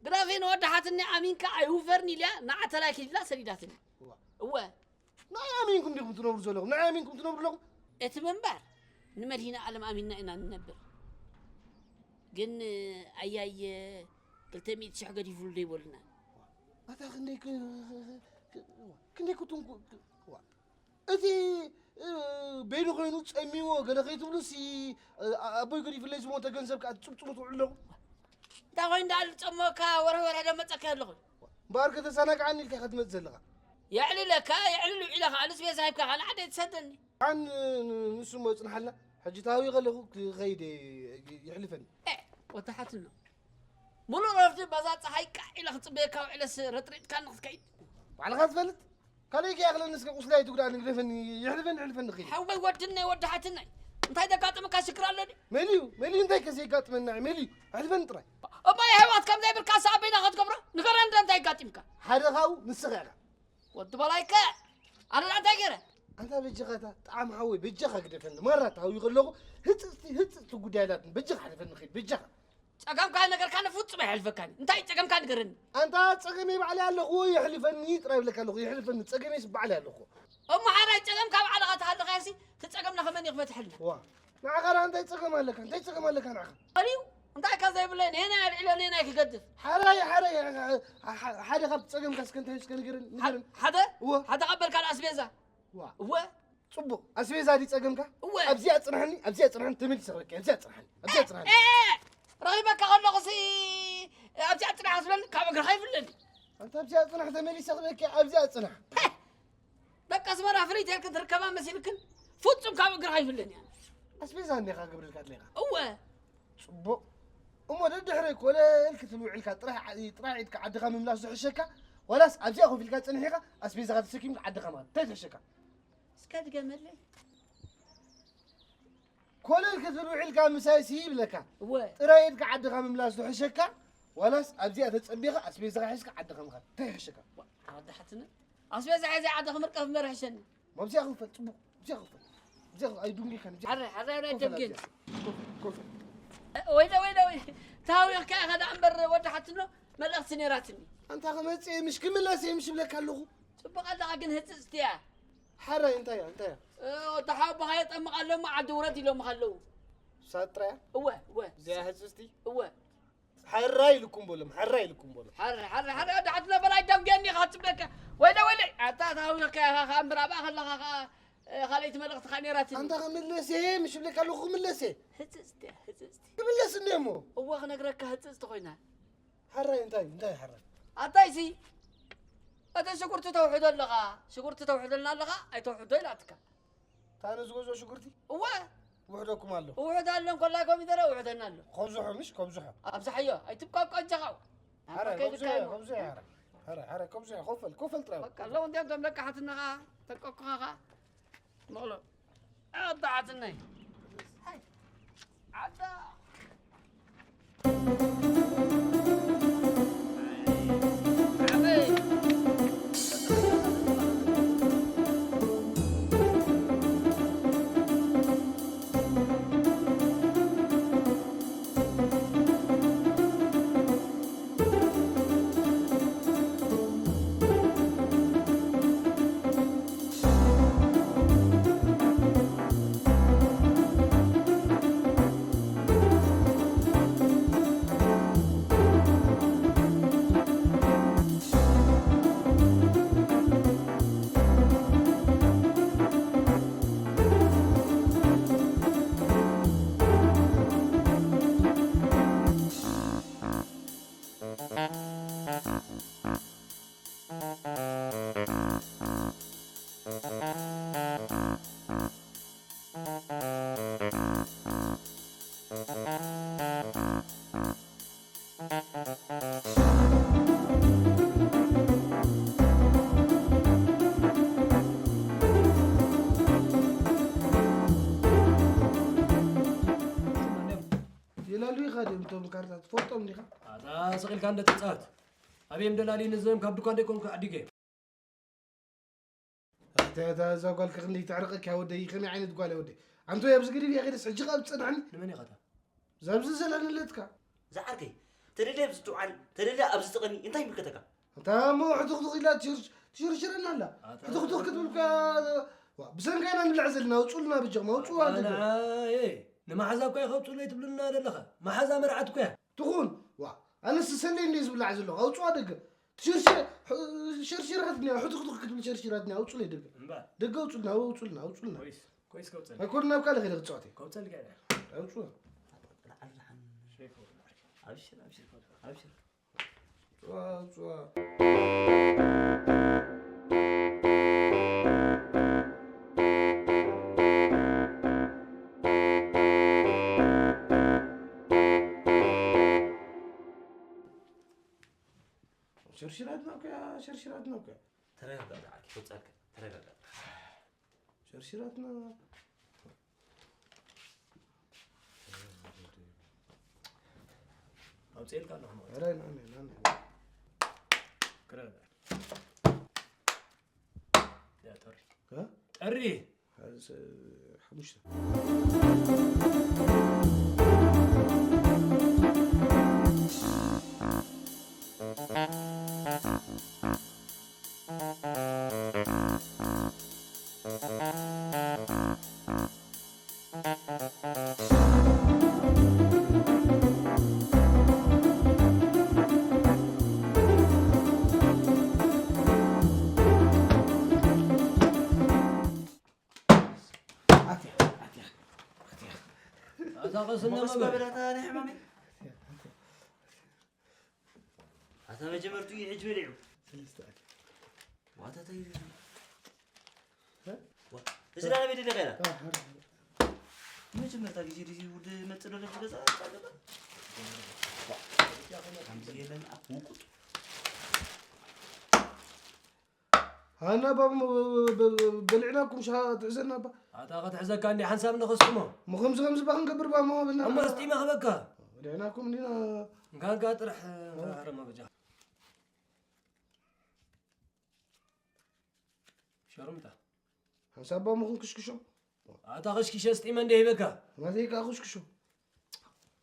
ግደፊ ንወዲ ሓትኒ ኣሚንካ ኣይውፈርን ኢልያ ንዓ ተላኪ ኢላ ሰዲዳትኒ። እዋ። እወ። ንዓይ ኣሚንኩም ዲኹም ትነብሩ ዘለኹም? ንዓይ ኣሚንኩም ትነብሩ ኣለኹም? እቲ ምንባር ንመድሂነ ኣለም ኣሚንና ኢና ንነብር። ግን ኣያየ ክልተ ሚእቲ ሽሕ ገዲፉሉ ዶ ይበሉና? ኣታ ክንደይ ክ-፣ ክ-፣ ክንደይ ክትንኩ-፣ ዋ። እቲ፣ እ፣ በይኑ ኮይኑ ጸሚዎ ገለ ከይትብሉሲ፣ እ፣ ኣቦይ ገዲፉለይ ዝሞተ ገንዘብ ከኣ ትጽብጽቡ ትውዕሉ ኣለኹም? እንታይ ኮይኑ ደኣ ዝጸመወካ ወርሒ ወርሒ ዶ መጸካ ኣለኹ? እምበኣር ከተዘናግዓኒ ኢልካ ኢኻ ትመጽእ ዘለኻ። የዕልለካ፣ የዕልል ውዒለ ከኣ ኣነስ ቤዛ ሂብካ ካልእ ዓዲ ኣይትሰደኒ። ኣን-፣ ን-፣ ንሱ እሞ ጽንሓልና። ሕጂ ተሃዊኸ ኣለኹ ክኸይድ እየ፣ የሕልፈኒ። ኤ፣ ወተሓትኖ። ሙሉእ ረፍዲ በዛ ጸሓይ ቃዕ ኢለ ክጽበየካ ውዒለስ ረጥሪጥካኒ ክትከይድ። ባዕልኻ ትፈልጥ። ካልእ ከይኣኽለኒ እስከ ቁስለይ ኣይትጉዳእኒ፣ ግደፈኒ፣ የሕልፈኒ፣ የሕልፈኒ ክኸይድ። ሓወይ ወድነይ ወዲ ሓትነይ። እንታይ ዘጋጠመካ ሽግር ኣሎ ድዩ? መሊዩ፣ መሊዩ እንታይ ከ ዘየጋጥመና እዩ? መሊዩ፣ ኣሕልፈኒ ጥራይ። እሞ የሕዋት ከም ዘይብልካ ሳዕቤና ክትገብሮ ንገረኒ ዶ እንታይ ኣጋጢምካ? ሓደ ካብኡ ንስኻ ኢኻ። ወዲ በላይከ ኣነ ደኣ እንታይ ገይረ? ኣንታ በጃኻ እታ ጣዕም ሓወይ በጃኻ ግደፈኒ። ማራ ተሃዊኸ ኣለኹ ህጽጽቲ ህጽጽቲ ጉዳይ ኣላትኒ። በጃኻ ሕለፈኒ ኺድ በጃኻ። ጸገምካ ነገርካ ንፍጹም ኣይሕልፈካን። እንታይ ጸገምካ ንገረኒ። ኣንታ ጸገመይ ባዕለይ ኣለኹዎ የሕልፈኒ ጥራይ እብለካ ኣለኹ። የሕልፈኒ ጸገመይስ ባዕለይ ኣለኹዎ። እሞ ሓራይ ጸገምካ ባዕልኻ ተሃለኻዮሲ እቲ ጸገምና ከመን እዩ ክፈትሐልና? ዋ ንዓኻ ደኣ እንታይ ጸገም ኣለካ? እንታይ ጸገም ኣለካ ንዓኻ? ኣልዩ እንታይ ከ ዘይብለይ ነየናይ ኣልዒለ ነየናይ ክገድፍ? ሓራይ ሓራይ ሓደ ካብ ጸገምካ እስከ እንታይ እስከ ንገረኒ ንገረኒ። ሓደ እወ ሓደ ቀበልካ ኣስቤዛ ዋ እወ ጽቡቕ ኣስቤዛ ድዩ ጸገምካ? እወ ኣብዚኣ ጽንሐኒ ኣብዚኣ ጽንሐኒ ተመሊሰ ክበኪ ኣብዚኣ ጽንሐኒ ኣብዚኣ ጽንሐኒ። ረኺበካ ከለኹሲ ኣብዚኣ ጽናሕ ዝበለኒ ካብ እግርኻ ይፍለኒ። ኣንታ ኣብዚኣ ጽናሕ ተመሊሰ ክበኪ ኣብዚኣ ጽናሕ። ደቂ ኣስመራ ፍልይቲ ኢልክን ትርከባ መሲልክን ፍጹም ካብ እግርኻ ይፍለኒ ኣነ። ኣስቤዛ እንዲኻ ክብለልካ ኣለኻ። እወ። ጽቡቕ። እሞ ደድሕረይ ኮለል ክትብል ውዒልካ ጥራሕ ዓ- ጥራሕ ኢድካ ዓድኻ ምምላስ ዝሕሸካ ዋላስ ኣብዚኣ ኮፍ ኢልካ ጸኒሕካ ኣስቤዛኻ ተሰኪምካ ዓድኻ ምኻድ እንታይ ትሕሸካ? እስከ ድገመለይ። ኮለል ክትብል ውዒልካ ምሳይሲ ይብለካ። እወ። ጥራይ ኢድካ ዓድኻ ምምላስ ዝሕሸካ ዋላስ ኣብዚኣ ተጸቢኻ ኣስቤዛኻ ሒዝካ ዓድኻ ምኻድ እንታይ ይሕሸካ? ኣወዳሓትኒ ኣስቤዛ ሒዘ ዓዲ ክምርቀፍ እምበር ሕሸኒ። ኣብዚኣ ክፈል ጽቡቕ ኣብዚኣ ክፈል ኣብዚኣ ክፈል ኣይዱንጊካን ኣብዚኣ ሓረ ሓረ ሓረ ኮፍ በል ደንጊን ኣብዚኣ። ኮፍ ኮፍ በል። ወይለ ወይለ ወይ ታዊኽካ ኢኻ ደኣ እምበር ወዲ ሓትኖ መልእኽቲ ነይራትኒ። ኣንታ ክመጽእ እየ ምሽ ክምለስ እየ ምሽ እብለካ ኣለኹ። ጽቡቕ ኣለኻ ግን ህጽጽቲ እያ። ሓራይ እንታይ እያ እንታይ እያ? ወዲ ሓወቦኻ የጠምቕ ኣሎ እሞ ዓዲ ውረድ ኢሎምኻ ኣለዉ። ሳጥራያ እወ እወ እዚኣ ህጽጽቲ እወ ሓራይ ኢልኩም በሎም፣ ሓራይ ኢልኩም በሎም። ሓረ ሓረ ሓረ ወዲ ሓትኖ በላይ ደንገኒ ኢኻ ትጽበካ። ወይለ ወይለ ኣታ ታውካ ኢኻ ከኣ እምብር ኣብኣ ከለኻ ከኣ እ፣ ካልኣይቲ መልእኽቲ ከኣ ነይራትኒ። ኣንታ ክምለስ እየ፣ ምሽ ብለካ ኣለኹ ክምለስ እየ። ህጽጽቲ እያ፣ ህጽጽቲ። ክምለስ እንደ እሞ። እወ፣ ክነግረካ ህጽጽቲ ኮይና። ሓራይ እንታይ፣ እንታይ ሓራይ? ኣታይሲ፣ እቲ ሽጉርቲ ተውሕዶ ኣለኻ፣ ሽጉርቲ ተውሕደልና ኣለኻ፣ ኣይተውሕዶ ኢላትካ። እታ ነዚ ጎዞ ሽጉርቲ? እወ። ውሕደኩም ኣሎ። ውሕድ ኣለን፣ ኮላ ኮሚደረ ውሕደና ኣሎ። ከብዝሖ፣ ምሽ ከብዝሖ። ኣብዝሓዮ፣ ኣይትብቃቆ ኣጃኻ። ሓራይ፣ ከብዝሖ፣ ከብዝሖ፣ ሓራይ። ሓራይ፣ ሓራይ፣ ከብዝሖ፣ ኮፈል፣ ኮፈል ጥራይ። በቃ፣ ኣለዉ እንዲኦም እቶም ለቃሓትና ኸኣ፣ ተቀኩኻ ኸኣ። መቕሎ። ኣታ ዓትነይ። ኣታ። ዓበይ። የላሉ ኢኻ ድዮም እቶም ካርታ ትፈልጦም ዲኻ? ኣታ ስቕ ኢልካ እንደ ትጻወት። ኣበይ እዮም ደላሊ ንዘም ካብ ድኳን ደይኮንኩ ዓዲገ። እታ፣ እታ፣ እዛ ጓል ከ ክንደይ ተዕርቐካ ወደይ፣ ከመይ ዓይነት ጓል እያ ወደይ? ኣንቶ ኣብዚ ገዲል እያ ከይደስ ሕጂ ኸኣ ብትጸንዓኒ? ንመን ኢኻ እታ? እዛ ኣብዚ ዘለንለትካ። ዝዓርከይ፣ ተደልያ ኣብዚ ትውዓል፣ ተደልያ ኣብዚ ትቐኒ፣ እንታይ ይምልከተካ? እታ እሞ ሕቱኽቱኽ ኢላ ትሽርሽ-፣ ትሽርሽረና ኣላ። ኣታ ሕቱኽቱኽ ክትብል እኳ፣ ዋ፣ ብሰንካ ኢና ንብላዕ ዘለና፣ ኣውጹልና በጃኹም፣ ኣውጹዋ ኣታ ደገ። ንዓ፣ ኤ፣ ንመሓዛ እኳ ኢኻ ኣውጹለይ ትብሉና ዘለኻ። መሓዛ መርዓት እኮ እያ። ትኹን፣ ዋ፣ ኣነስ ሰለይ እንደ ዝብላዕ ዘለኹ፣ ኣውጹዋ ደገ። ትሽርሽረ-፣ ሕ-፣ ሸርሽራትኒ፣ ሕቱኽቱኽ ክትብል ሸርሽራትኒ፣ ኣውጹለይ ደገ። እምበር። ደገ ኣውጹልና፣ ኣውጹልና፣ ኣውጹልና። ኮይስ፣ ኮይስ ከውጸል። ኣይኮን ናብ ካልእ ከይደ ክጻወት እየ። ከውጸል ገለ። ኣውጹዋ። ላዕሊ ደሓን። ሸይፎ። ኣብሽር፣ ኣብሽር፣ ኣብሽር። ጹዋ፣ ጹዋ። ሸርሽራትና እኮ እያ፣ ሸርሽራትና እኮ እያ። ተረጋጋ፣ ዓርኪ፣ ከውጻልካ። ተረጋጋ። ሸርሽራትና። ኣውፅኤልካ ኣለኹ ማለት። ኧረ፣ ና፣ ና፣ ና፣ ና። ክረ-፣ ያ፣ ጠሪ። እ? ጠሪ። ሓሙሽተ። ኣትያ፣ ኣትያ፣ ኣትያ። ኣታ ቀስ መቐስ እናበል። በበል ኣታ ናይ ሕማመይ። ኣታ መጀመርቱ እዩ ሕጂ በሊዑ። ሰለስተ ኣትያ። ዋታ ታይ እዩ? እ? ዋ፣ እዚ ዳ ናበይ ደሊኻ ኢላ? አ፣ ሓር፣ ሓር። መጀመርታ ግዜ ድዚ ውድ መጽእ ዶ ነቲ ገዛ ኣጻገባ? ዋ፣ ከምዚ የለን፣ ኣፍ ውቁጥ። ሃና፣ ባብ፣ ብ-፣ ብ-፣ ብ-፣ በሊዕናኩም፣ ሻ ትሕዘና፣ ባ። ኣታ ኸትሕዘካ እንዲ ሓንሳብ ንኸስሞ። እሞ ከምዚ፣ ከምዚ፣ ባ፣ ክንገብር፣ ባ፣ እሞ፣ በልና። እሞ ኣስጢመ ክበካ። በሊዕናኩም እንዲና። እንካ፣ እንካ፣ ጥራሕ፣ ኦ። እንካ፣ ሃረማ በጃ። ሸርምጣ። ሓንሳብ፣ ባ፣ እሞ ክንክሽክሾ። ኣታ ኸሽኪሸ ኣስጢመ እንዲ ሂበካ። ናተይ ከኣ ክሽክሾ።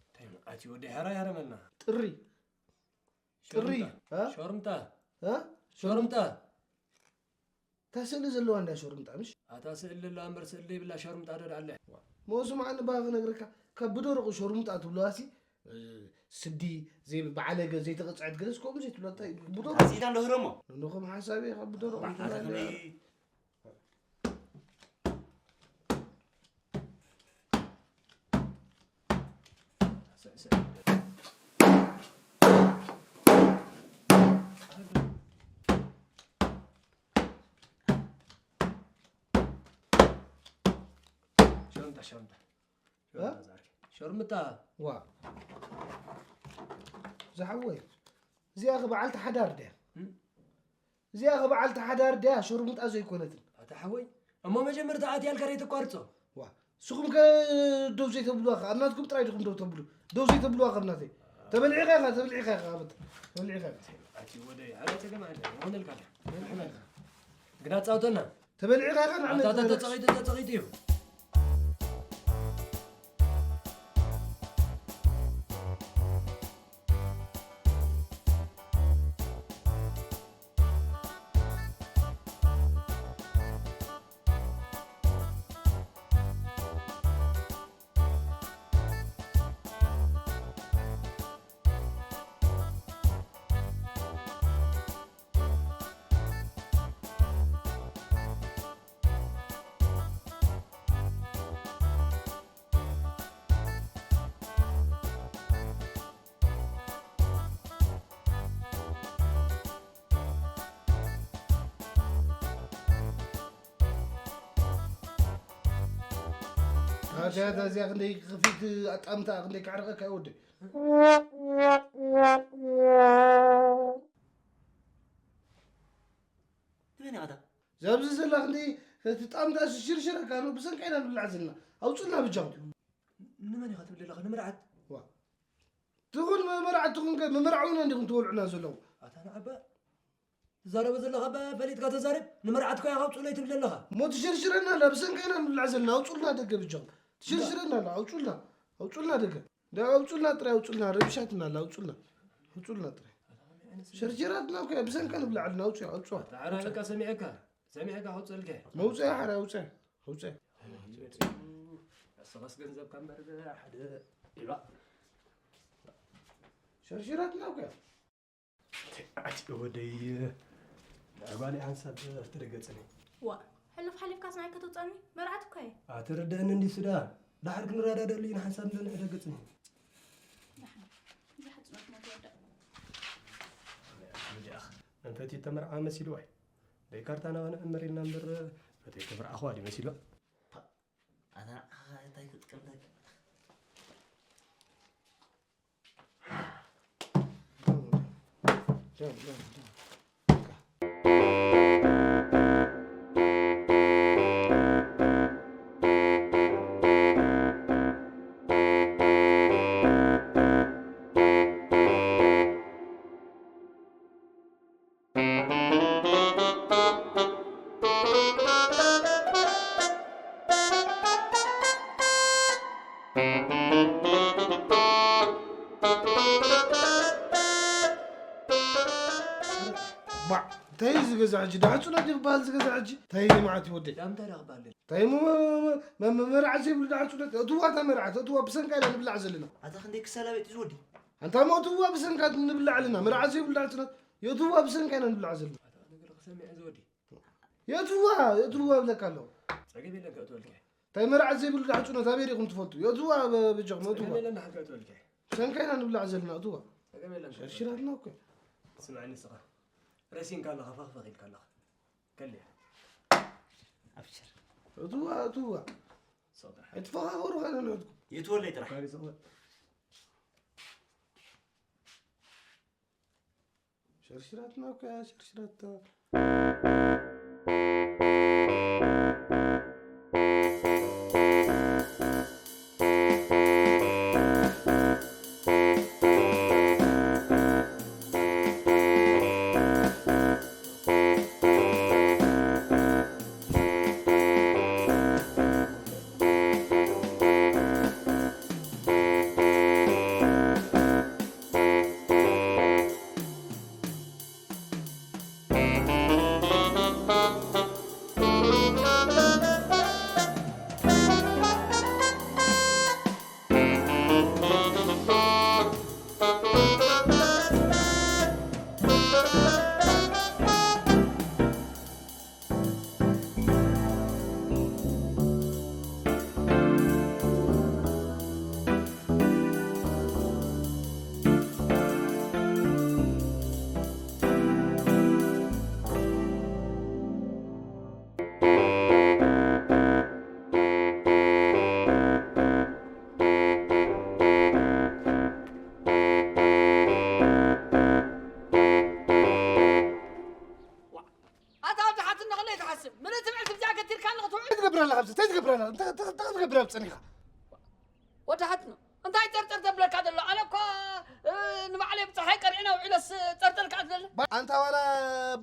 እንታይ መዓት እዩ ወዲ፣ ሓራ፣ ሓራ መና። ጥሪ። ጥሪ፣ ሸርምጣ። እ? ሸርምጣ። እ? ሸርምጣ። እታ ስእሊ ዘለዋ እንዳ ሸርምጣ፣ ምሽ? ኣታ ስእሊ ዘለዋ እምበር ስእሊ ዘይብላ ሸርምጣ ዶ ደኣ ኣለ? ሞ ስምዓኒ፣ ባህ ክነግረካ፣ ካብ ብደረቑ ሸርምጣ ትብለዋሲ፣ እ፣ ስዲ፣ ዘይ-፣ ብዓለገ፣ ዘይተቐጽዐት ገለስ ከምኡ ዘይትብላ፣ እንታይ፣ ብደረቑ። ኣዚዳ እንዶ ህረሞ። ንኹም ሓሳብ እየ፣ ካብ ብደረቑ ኣታ ትብላ ከመይ እንዳ- ሸርምጣ፣ ሸርምጣ። እ? ሸርምጣ ዛርኪ። ሸርምጣ። ዋ። ዝሓወይ፣ እዚኣ ኸ በዓልቲ ሓዳር ድያ? እም? እዚኣ ኸ በዓልቲ ሓዳር ድያ? ሸርሙጣ ዘይኮነትን። ኣታ ሓወይ፣ እሞ መጀመርታ ኣትያልካ ደይ ተቋርጾ? ዋ፣ ንስኹም ከ ደው ዘይተብሉዋ ኸ? ኣብ ናትኩም ጥራይ ዲኹም ደው ተብሉ? ደው ዘይተብሉዋ ኸ ኣብ ናተይ? ተበሊዕኻ ኢኻ፣ ተበሊዕኻ ኢኻ፣ ኣበት። ተበሊዕኻ ኢኻ። ኣቲ ወደይ፣ ኣረ ጸገም ኣለ፣ ይኾነልካ። ይኾነልካ። ግዳ ጻውተና። ተበሊዕኻ ኢኻ፣ ንዓመት ኣታ፣ ኣታ፣ ተበሊዕኻ። ተጸቒጡ፣ ተጸቒጡ እዩ። ኣታ፣ ኣታ፣ እዚኣ ክንደይ ክፊት ኣጣምታ፣ ክንደይ ከዕርቐካ ይወደይ። ትበኒ ኣታ። ዛብዚ ዘላ ክንደይ እቲ ጣምታ ሽርሽረካ፣ ኖ፣ ብሰንካ ኢና ንብላዕ ዘለና። ኣውፅልና ብጃኹም። ንመን ኢኻ ትብል ዘለኻ? ንምርዓት? ዋ። ትኹን መመርዓት ትኹን ከ፣ መመርዓውና እንዲኹም ትበልዑና ዘለኹም። ኣታ ንዓባ፣ ትዛረቦ ዘለኻ ባ ፈሊጥካ ተዛረብ። ንመርዓት ኮ ኢኻ ኣውፅለይ ትብል ዘለኻ። እሞ ትሽርሽረና ኣላ፣ ብሰንካ ኢና ንብላዕ ዘለና። ኣውፁልና ደገ ብጃኹም። ትሽርሽረና ኣላ፣ ኣውፁልና። ኣውፁልና ደገ። ዳ ኣውፁልና ጥራይ፣ ኣውፁልና። ረቢሻትና ኣላ፣ ኣውፁልና። ኣውፁልና ጥራይ። ሸርሽራትና እኮ እያ፣ ብሰንካ ንብላዕ ኣለና። ኣውፅያ፣ ኣውፅያ። ኣታ ሓራ በቃ ሰሚዐካ። ሰሚዐካ ከውፅልከ። መውፅያ ሓራ፣ ኣውፅያ። ኣውፅያ። ንስኻስ ገንዘብካ እምበር ሓደ ኢባ። ሸርሽራትና እኮ እያ። ኣቲ ወደይ፣ ንዕባለይ ሓንሳብ ኣፍቲ ደገጽኒ። ዋ፣ ሕሉፍ ሓሊፍካስ ንዓይ ከተውጽኣኒ? መርዓት እኮ እየ። ኣትርደአኒ እንዲ ስዳ፣ ዳሕር ክንረዳደኣሉ ኢና ሓንሳብ እንዶ ንዕደገጽኒ። ደሓን፣ ብዙሕ ጽናት ሞ ትወዳእ። ወዲኣኽ፣ መንፈቲ ተመርዓ መሲልዋ እዩ። ደይ ካርታ ናባና ዕምር ኢልና እምበር፣ ፈተይ ተመርዓኹዋ ድዩ መሲልዋ? ኣታ ንዓኻ እንታይ ክጥቀም እንታይ ባዕ፣ እንታይ እዩ ዝገዛ ሕጂ? ዳሕጹናት እዩ ዝበሃል ዝገዛ ሕጂ? እንታይ እዩ መዓት ይወደይ? ዳምታ ዳ ክበሃል? እንታይ እሞ መ-፣ መ-፣ መ-፣ መርዓት ዘይብሉ ዳሕጹናት? እትዋ እታ መርዓት፣ እትዋ ብሰንካ ኢና ንብላዕ ዘለና። ኣታ ክንደይ ክሳላ ቤት እዩ ዝወዲ? ኣንታ እሞ እትዋ ብሰንካ ንብላዕ ኣለና። መርዓት ዘይብሉ ዳሕጹናት፣ የእትዋ ብሰንካ ኢና ንብላዕ ዘለና። ኣታ ነገር ክሰምዕ ዝወዲ? የእትዋ፣ የእትዋ እብለካ ኣለኹ። ጸገም የለን ከእትወልካ። እንታይ መርዓት ዘይብሉ ዳሕጹናት ኣበይ ዲኹም ትፈልጡ? የእትዋ በ-፣ በጃኹም፣ የእትዋ። ጸገም የለን ንሓቂ እትወልካ። ብሰንካ ኢና ንብላዕ ዘለና፣ እትዋ። ጸገም የለን። ሸርሽራትና እኮ። ስምዓኒ ንስኻ። ረሲንካ ኣለኻ፣ ፈኽፈኽ ኢልካ ኣለኻ። ከልያ። ኣብሽር። እትዋ፣ እትዋ። ሶ ጥራሕ። ኣይትፈኻኸሩ ካለ ንዕድኩም። የእትወለይ ጥራሕ። ካሊ ሶ። ሸርሽራትና እኮ እያ፣ ሸርሽራትና። ጸኒኻ። ወዲ ሓትኖ፣ እንታይ ጸርጸር ተብለካ ዘሎ? ኣነ እኮ፣ እ፣ ንባዕለይ ብጸሓይ ቀሪዕና ውዒለስ ጸርጸር ከኣ ትደሊ? ኣንታ ዋላ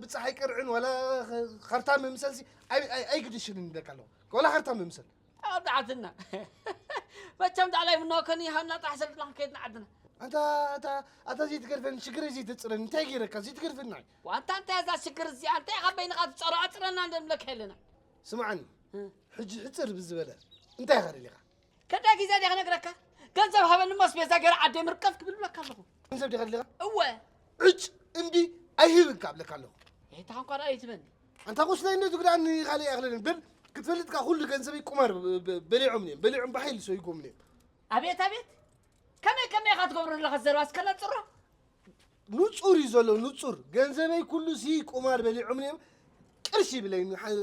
ብጸሓይ ቀርዕን ዋላ ኸ-፣ ኸርታ ምምሰልሲ ኣይ-፣ ኣይ-፣ ኣይግድሽን ይብለካ ኣለኹ። ዋላ ኸርታ ምምሰል። ወዲ ሓትና። መቸም ዳዕላይ ምነወከኒ ሃና ጣሕ ሰልጥና ክንከይድ ንዓድና። ኣንታ፣ ኣታ፣ ኣታ ዘይትገርፈኒ፣ ሽግረይ ዘይተጽረኒ፣ እንታይ ገይረካ? ዘይትገርፈኒ ንዓይ። ዋንታ እንታይ እዛ ሽግር እዚኣ? እንታይ ካብ በይንኻ ትጸሮ? ኣጽረና እንደንብለካ የለና። ስምዓኒ፣ እ። ሕጂ ሕጽር ብዝበለ፣ እንታይ ኢኻ ደሊኻ? ከዳ ግዜ ዲኻ ነግረካ? ገንዘብ ሃበኒ እሞ ኣስቤዛ ገይረ ዓደይ ምርቀፍ ክብል ብለካ ኣለኹ። ገንዘብ ዲኻ ደሊኻ? እወ። ዕጭ፣ እምቢ፣ ኣይህብን ካብ ብለካ ኣለኹ። እታ እንኳ ደኣ ኣይትበኒ። ኣንታ ቁስለይ እንዶ ትጉዳእኒ ካልእ ኣይኽለንን። በል ክትፈልጥካ ኩሉ ገንዘበይ ቁማር ብ-፣ ብ-፣ በሊዖም እዮም። በሊዖም ብሓይሊ ሰይጎም እዮም። ኣቤት፣ ኣቤት። ከመይ፣ ከመይ ኢኻ ትገብሮ ዘለኻ ዘረባ እስከ ነጽሮ? ንጹር እዩ ዘሎ፣ ንጹር። ገንዘበይ ኩሉ ሲ ቁማር በሊዖም እዮም። ቅርሺ ይብለይን፣ ሓ-፣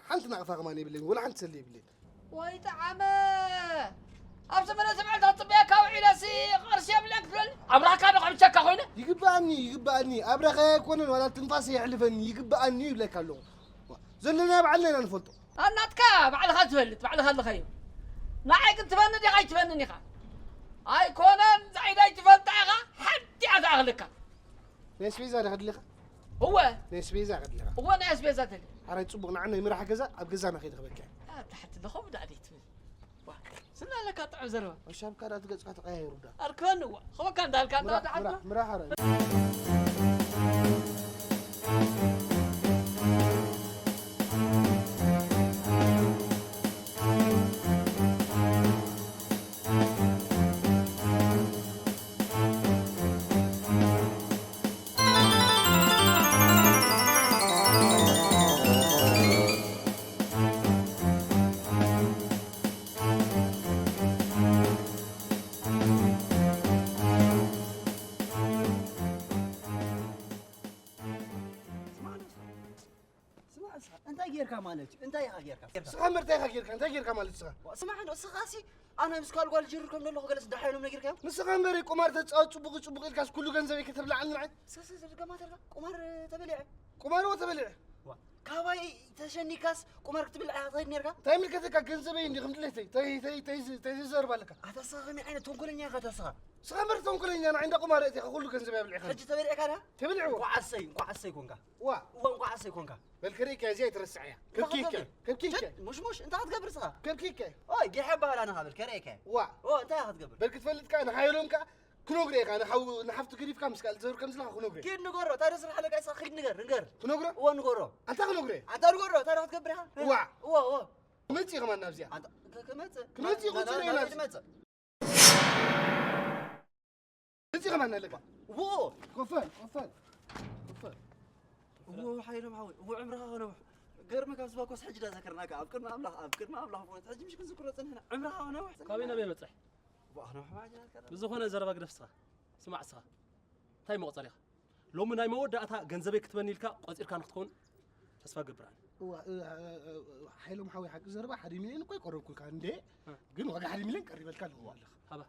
ሓንቲ ናቕፋ ከማን የብለይን፣ ወላ ሓንቲ ሰለ የብለይን። ወይ ጠዓመ! ኣብ ዘመነ ሰብዐ ተጽብየካ ውዒለ ሲ ቅርሺ የብለክ ትብል? ኣብራኽካ ዶ ከብቸካ ኮይነ? ይግብኣኒ፣ ይግብኣኒ። ኣብራኸይ ኣይኮነን፣ ዋላ ትንፋሰ የሕልፈኒ፣ ይግብኣኒ ይብለካ ኣለኹ። ዘለና ባዕልና ኢና ንፈልጦ። ኣናትካ ባዕልኻ ትፈልጥ፣ ባዕልኻ ኣለኻዮ። ንዓይ ግን ትበኒ ዲኻ ኣይትበንን ኢኻ? ኣይኮነን፣ ዛይዳ ኣይትፈልጣ ኢኻ፣ ሓዲ እያ ትኣኽለካ። ናይ ኣስቤዛ ዲኻ ድሌኻ? እወ። ናይ ኣስቤዛ ዲኻ ድሌኻ? እወ፣ ናይ ኣስቤዛ ተለ። ሓራይ ጽቡቕ፣ ንዓና ይምራሕ ገዛ፣ ኣብ ገዛና ከይደ ክበካ እየ። ኣብ ታሕቲ ለኸም ዳኣ ደይትብል። ዋ፣ ስና ኣለካ ጥዑም ዘረባ። ወሻብካ ዳኣ ትገጽካ ተቐያይሩ ዳ። ኣርክበኒ እዋ፣ ኸበካ እንዳልካ እንዳ ምራሕ፣ ወዲ ዓድና። ምራሕ፣ ምራሕ ሓራይ። ስማዕ፣ ስማዕ፣ እንታይ ጌርካ ማለት እዩ? እንታይ ኢኻ ጌርካ? ንስኻ እምበር እንታይ ኢኻ ጌርካ? እንታይ ጌርካ ማለት ንስኻ? ዋ፣ ስማዕ፣ እንዶ ንስኻሲ ኣነ ምስ ካልእ ጓል ጅርር ከም ዘለኹ ገለስ ደሓ ኢሎም ነጊርካዮም? ንስኻ እምበር ቁማር ተጻወት ጽቡቕ ጽቡቕ ኢልካስ ኩሉ ገንዘበይ ከተብልዓኒ ንዓይ? ስ-፣ ስ-፣ ስ-፣ ገማት ኢልካ ቁማር ተበሊዐ? ቁማር እዎ ተበሊዐ። ዋ፣ ካባይ ተሸኒካስ ቁማር ክትብልዕ ኢኻ ትኸይድ ኔርካ? እንታይ ምልከተካ? ገንዘበይ እንዲ ከም ድሌተይ። ተይ፣ ተይ፣ ተይ፣ ተይ ዝዘርብ ኣለካ። ኣታ ስኻ ከመይ ዓይነት ተንኮለኛ ኢኻ ኣታ ስኻ? ስኻ እምበር ተንኮለኛ፣ ንዓይ እንዳ ቁማር ኣእቲኻ ኩሉ ገንዘበይ ኣብሊዕካ። ሕጂ ተበሊዕካ ዳ? ተበሊዕዎ። እንኳዕ ኣሰይ፣ እንኳዕ ኣሰይ ኮንካ። ዋ። እዋ፣ እንኳዕ ኣሰይ ኮንካ። በል ክርእየካ እዚኣ ኣይትረስዓያ። እንታይ ከብኪካ፣ ክትገብር? ከብኪካ። ሸት፣ ሙሽሙሽ፣ እንታይ ክትገብር ስኻ? ከብኪካ። ኦይ፣ ጌሐ ኣባህላ ንኻ በል፣ ከርእየካ። ዋ። ኦ፣ እንታይ ክትገብር? በል ክትፈልጥ ከኣ ንሓየሎም ከኣ ክነግሮ እየ ከኣ፣ ንሓው-፣ ንሓፍቱ ገዲፍካ ምስ ካልእ ትዘውር ከም ዘለኻ ክነግሮ እየ። ኪድ ንገሮ፣ እንታይ ዶ ስራሕ ኣለካ ስኻ? ኪድ ንገር፣ ንገር። ክነግሮ? እዎ፣ ንገሮ። ኣንታ ክነግሮ እየ። ኣንታ ንገሮ፣ እንታይ ዶ ክትገብር ኢኻ? ዋ። እዎ፣ እዎ። ክመጽእ እዩ ከማን ናብዚኣ። ኣንታ፣ ክ-፣ ክመጽእ? ክመጽእ እዩ፣ ና-፣ ቁጽሪ ና-፣ እዩ ናብዚ። ናብዚ መጽእ። እዚ ከማን ኣለካ። ዎ! ኮፈል፣ ኮፈል፣ ኮፈል። ዎ፣ ሓይሎም ሓወይ፣ ዎ፣ ዕምርኻ ከነውሕ። ገርመካ፣ ኣብዚ ባኮስ ሕጂ ዳ ዘከርናካ። ኣብ ቅድሚ ኣምላኽ፣ ኣብ ቅድሚ ኣምላኽ፣ ብእውነት፣ ሕጂ ምሽ ክንዝክሮ ጸኒሕና። ዕምርኻ ከነውሕ። ካበይ ናበይ በጽሕ? ዋ፣ ከነውሕ ማዕጅናት ከነውሕ። ብዝኾነ ዘረባ ግደፍ እስኻ። ስማዕ እስኻ። እንታይ መቑጸር ኢኻ? ሎሚ ናይ መወዳእታ ገንዘበይ ክትበኒ ኢልካ ቆጺርካ ንክትከውን ተስፋ እገብር ኣነ። እዋ፣ እ፣ እ፣ እ፣ ሓይሎም ሓወይ፣ ሓቂ ዘረባ ሓደ ሚልዮን እኮ ኣይቆረብኩልካ እንዴ? እ። ግን ዋጋ ሓደ ሚልዮን ቀሪበልካ ኣለኹ ኣለኻ። ሃባ።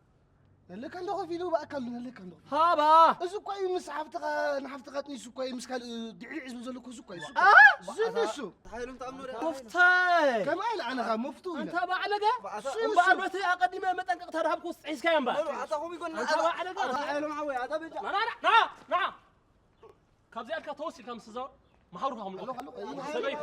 ነለካ እንዶ ኮፍ ኢሉ ብኣካል ነለካ እንዶ ኮፍ ኢሉ። ሃባ! እዚ እኮ እዩ ምስ ሓፍትኻ፣ ንሓፍትኻ ጥኒሱ እኮ እዩ ምስ ካልእ ድዕዒ ዝብል ዘሎ እኮ እዚ እኮ እዩ፣ እዚ እኮ ኣ! እዩ። እዚ እዩ እሱ። ሓይሎም ተኣምኖ ደ-፣ ኮፍታይ! ከምኣ ኢለ ኣነኻ መፍቱ ኢለ። ኣንታ ባዕለገ! እሱ እዩ እሱ። እምበኣር በቲ ኣቐዲመ መጠንቀቕታ ዝሃብኩስ ጥሒስካዮ እምበኣር። ኣታ ኹም ይጎን ኣንታ ባዕለገ! ኣታ ሓይሎም ሓወይ፣ ኣታ በጃ። ና፣ ና፣ ና፣ ና! ካብዚኣ ኢልካ ተወስ ኢልካ ምስ ትዛወር መሓውርካ ከም ኣለኹ፣ ኣለኹ። ሰበይ።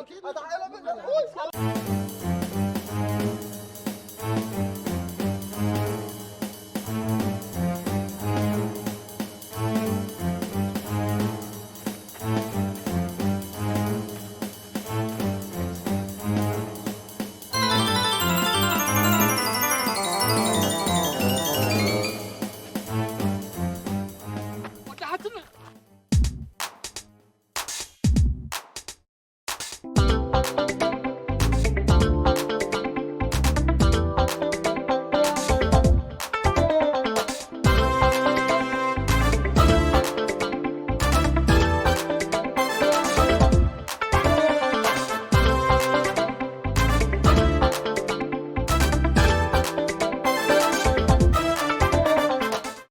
ወዲ ሓትነ።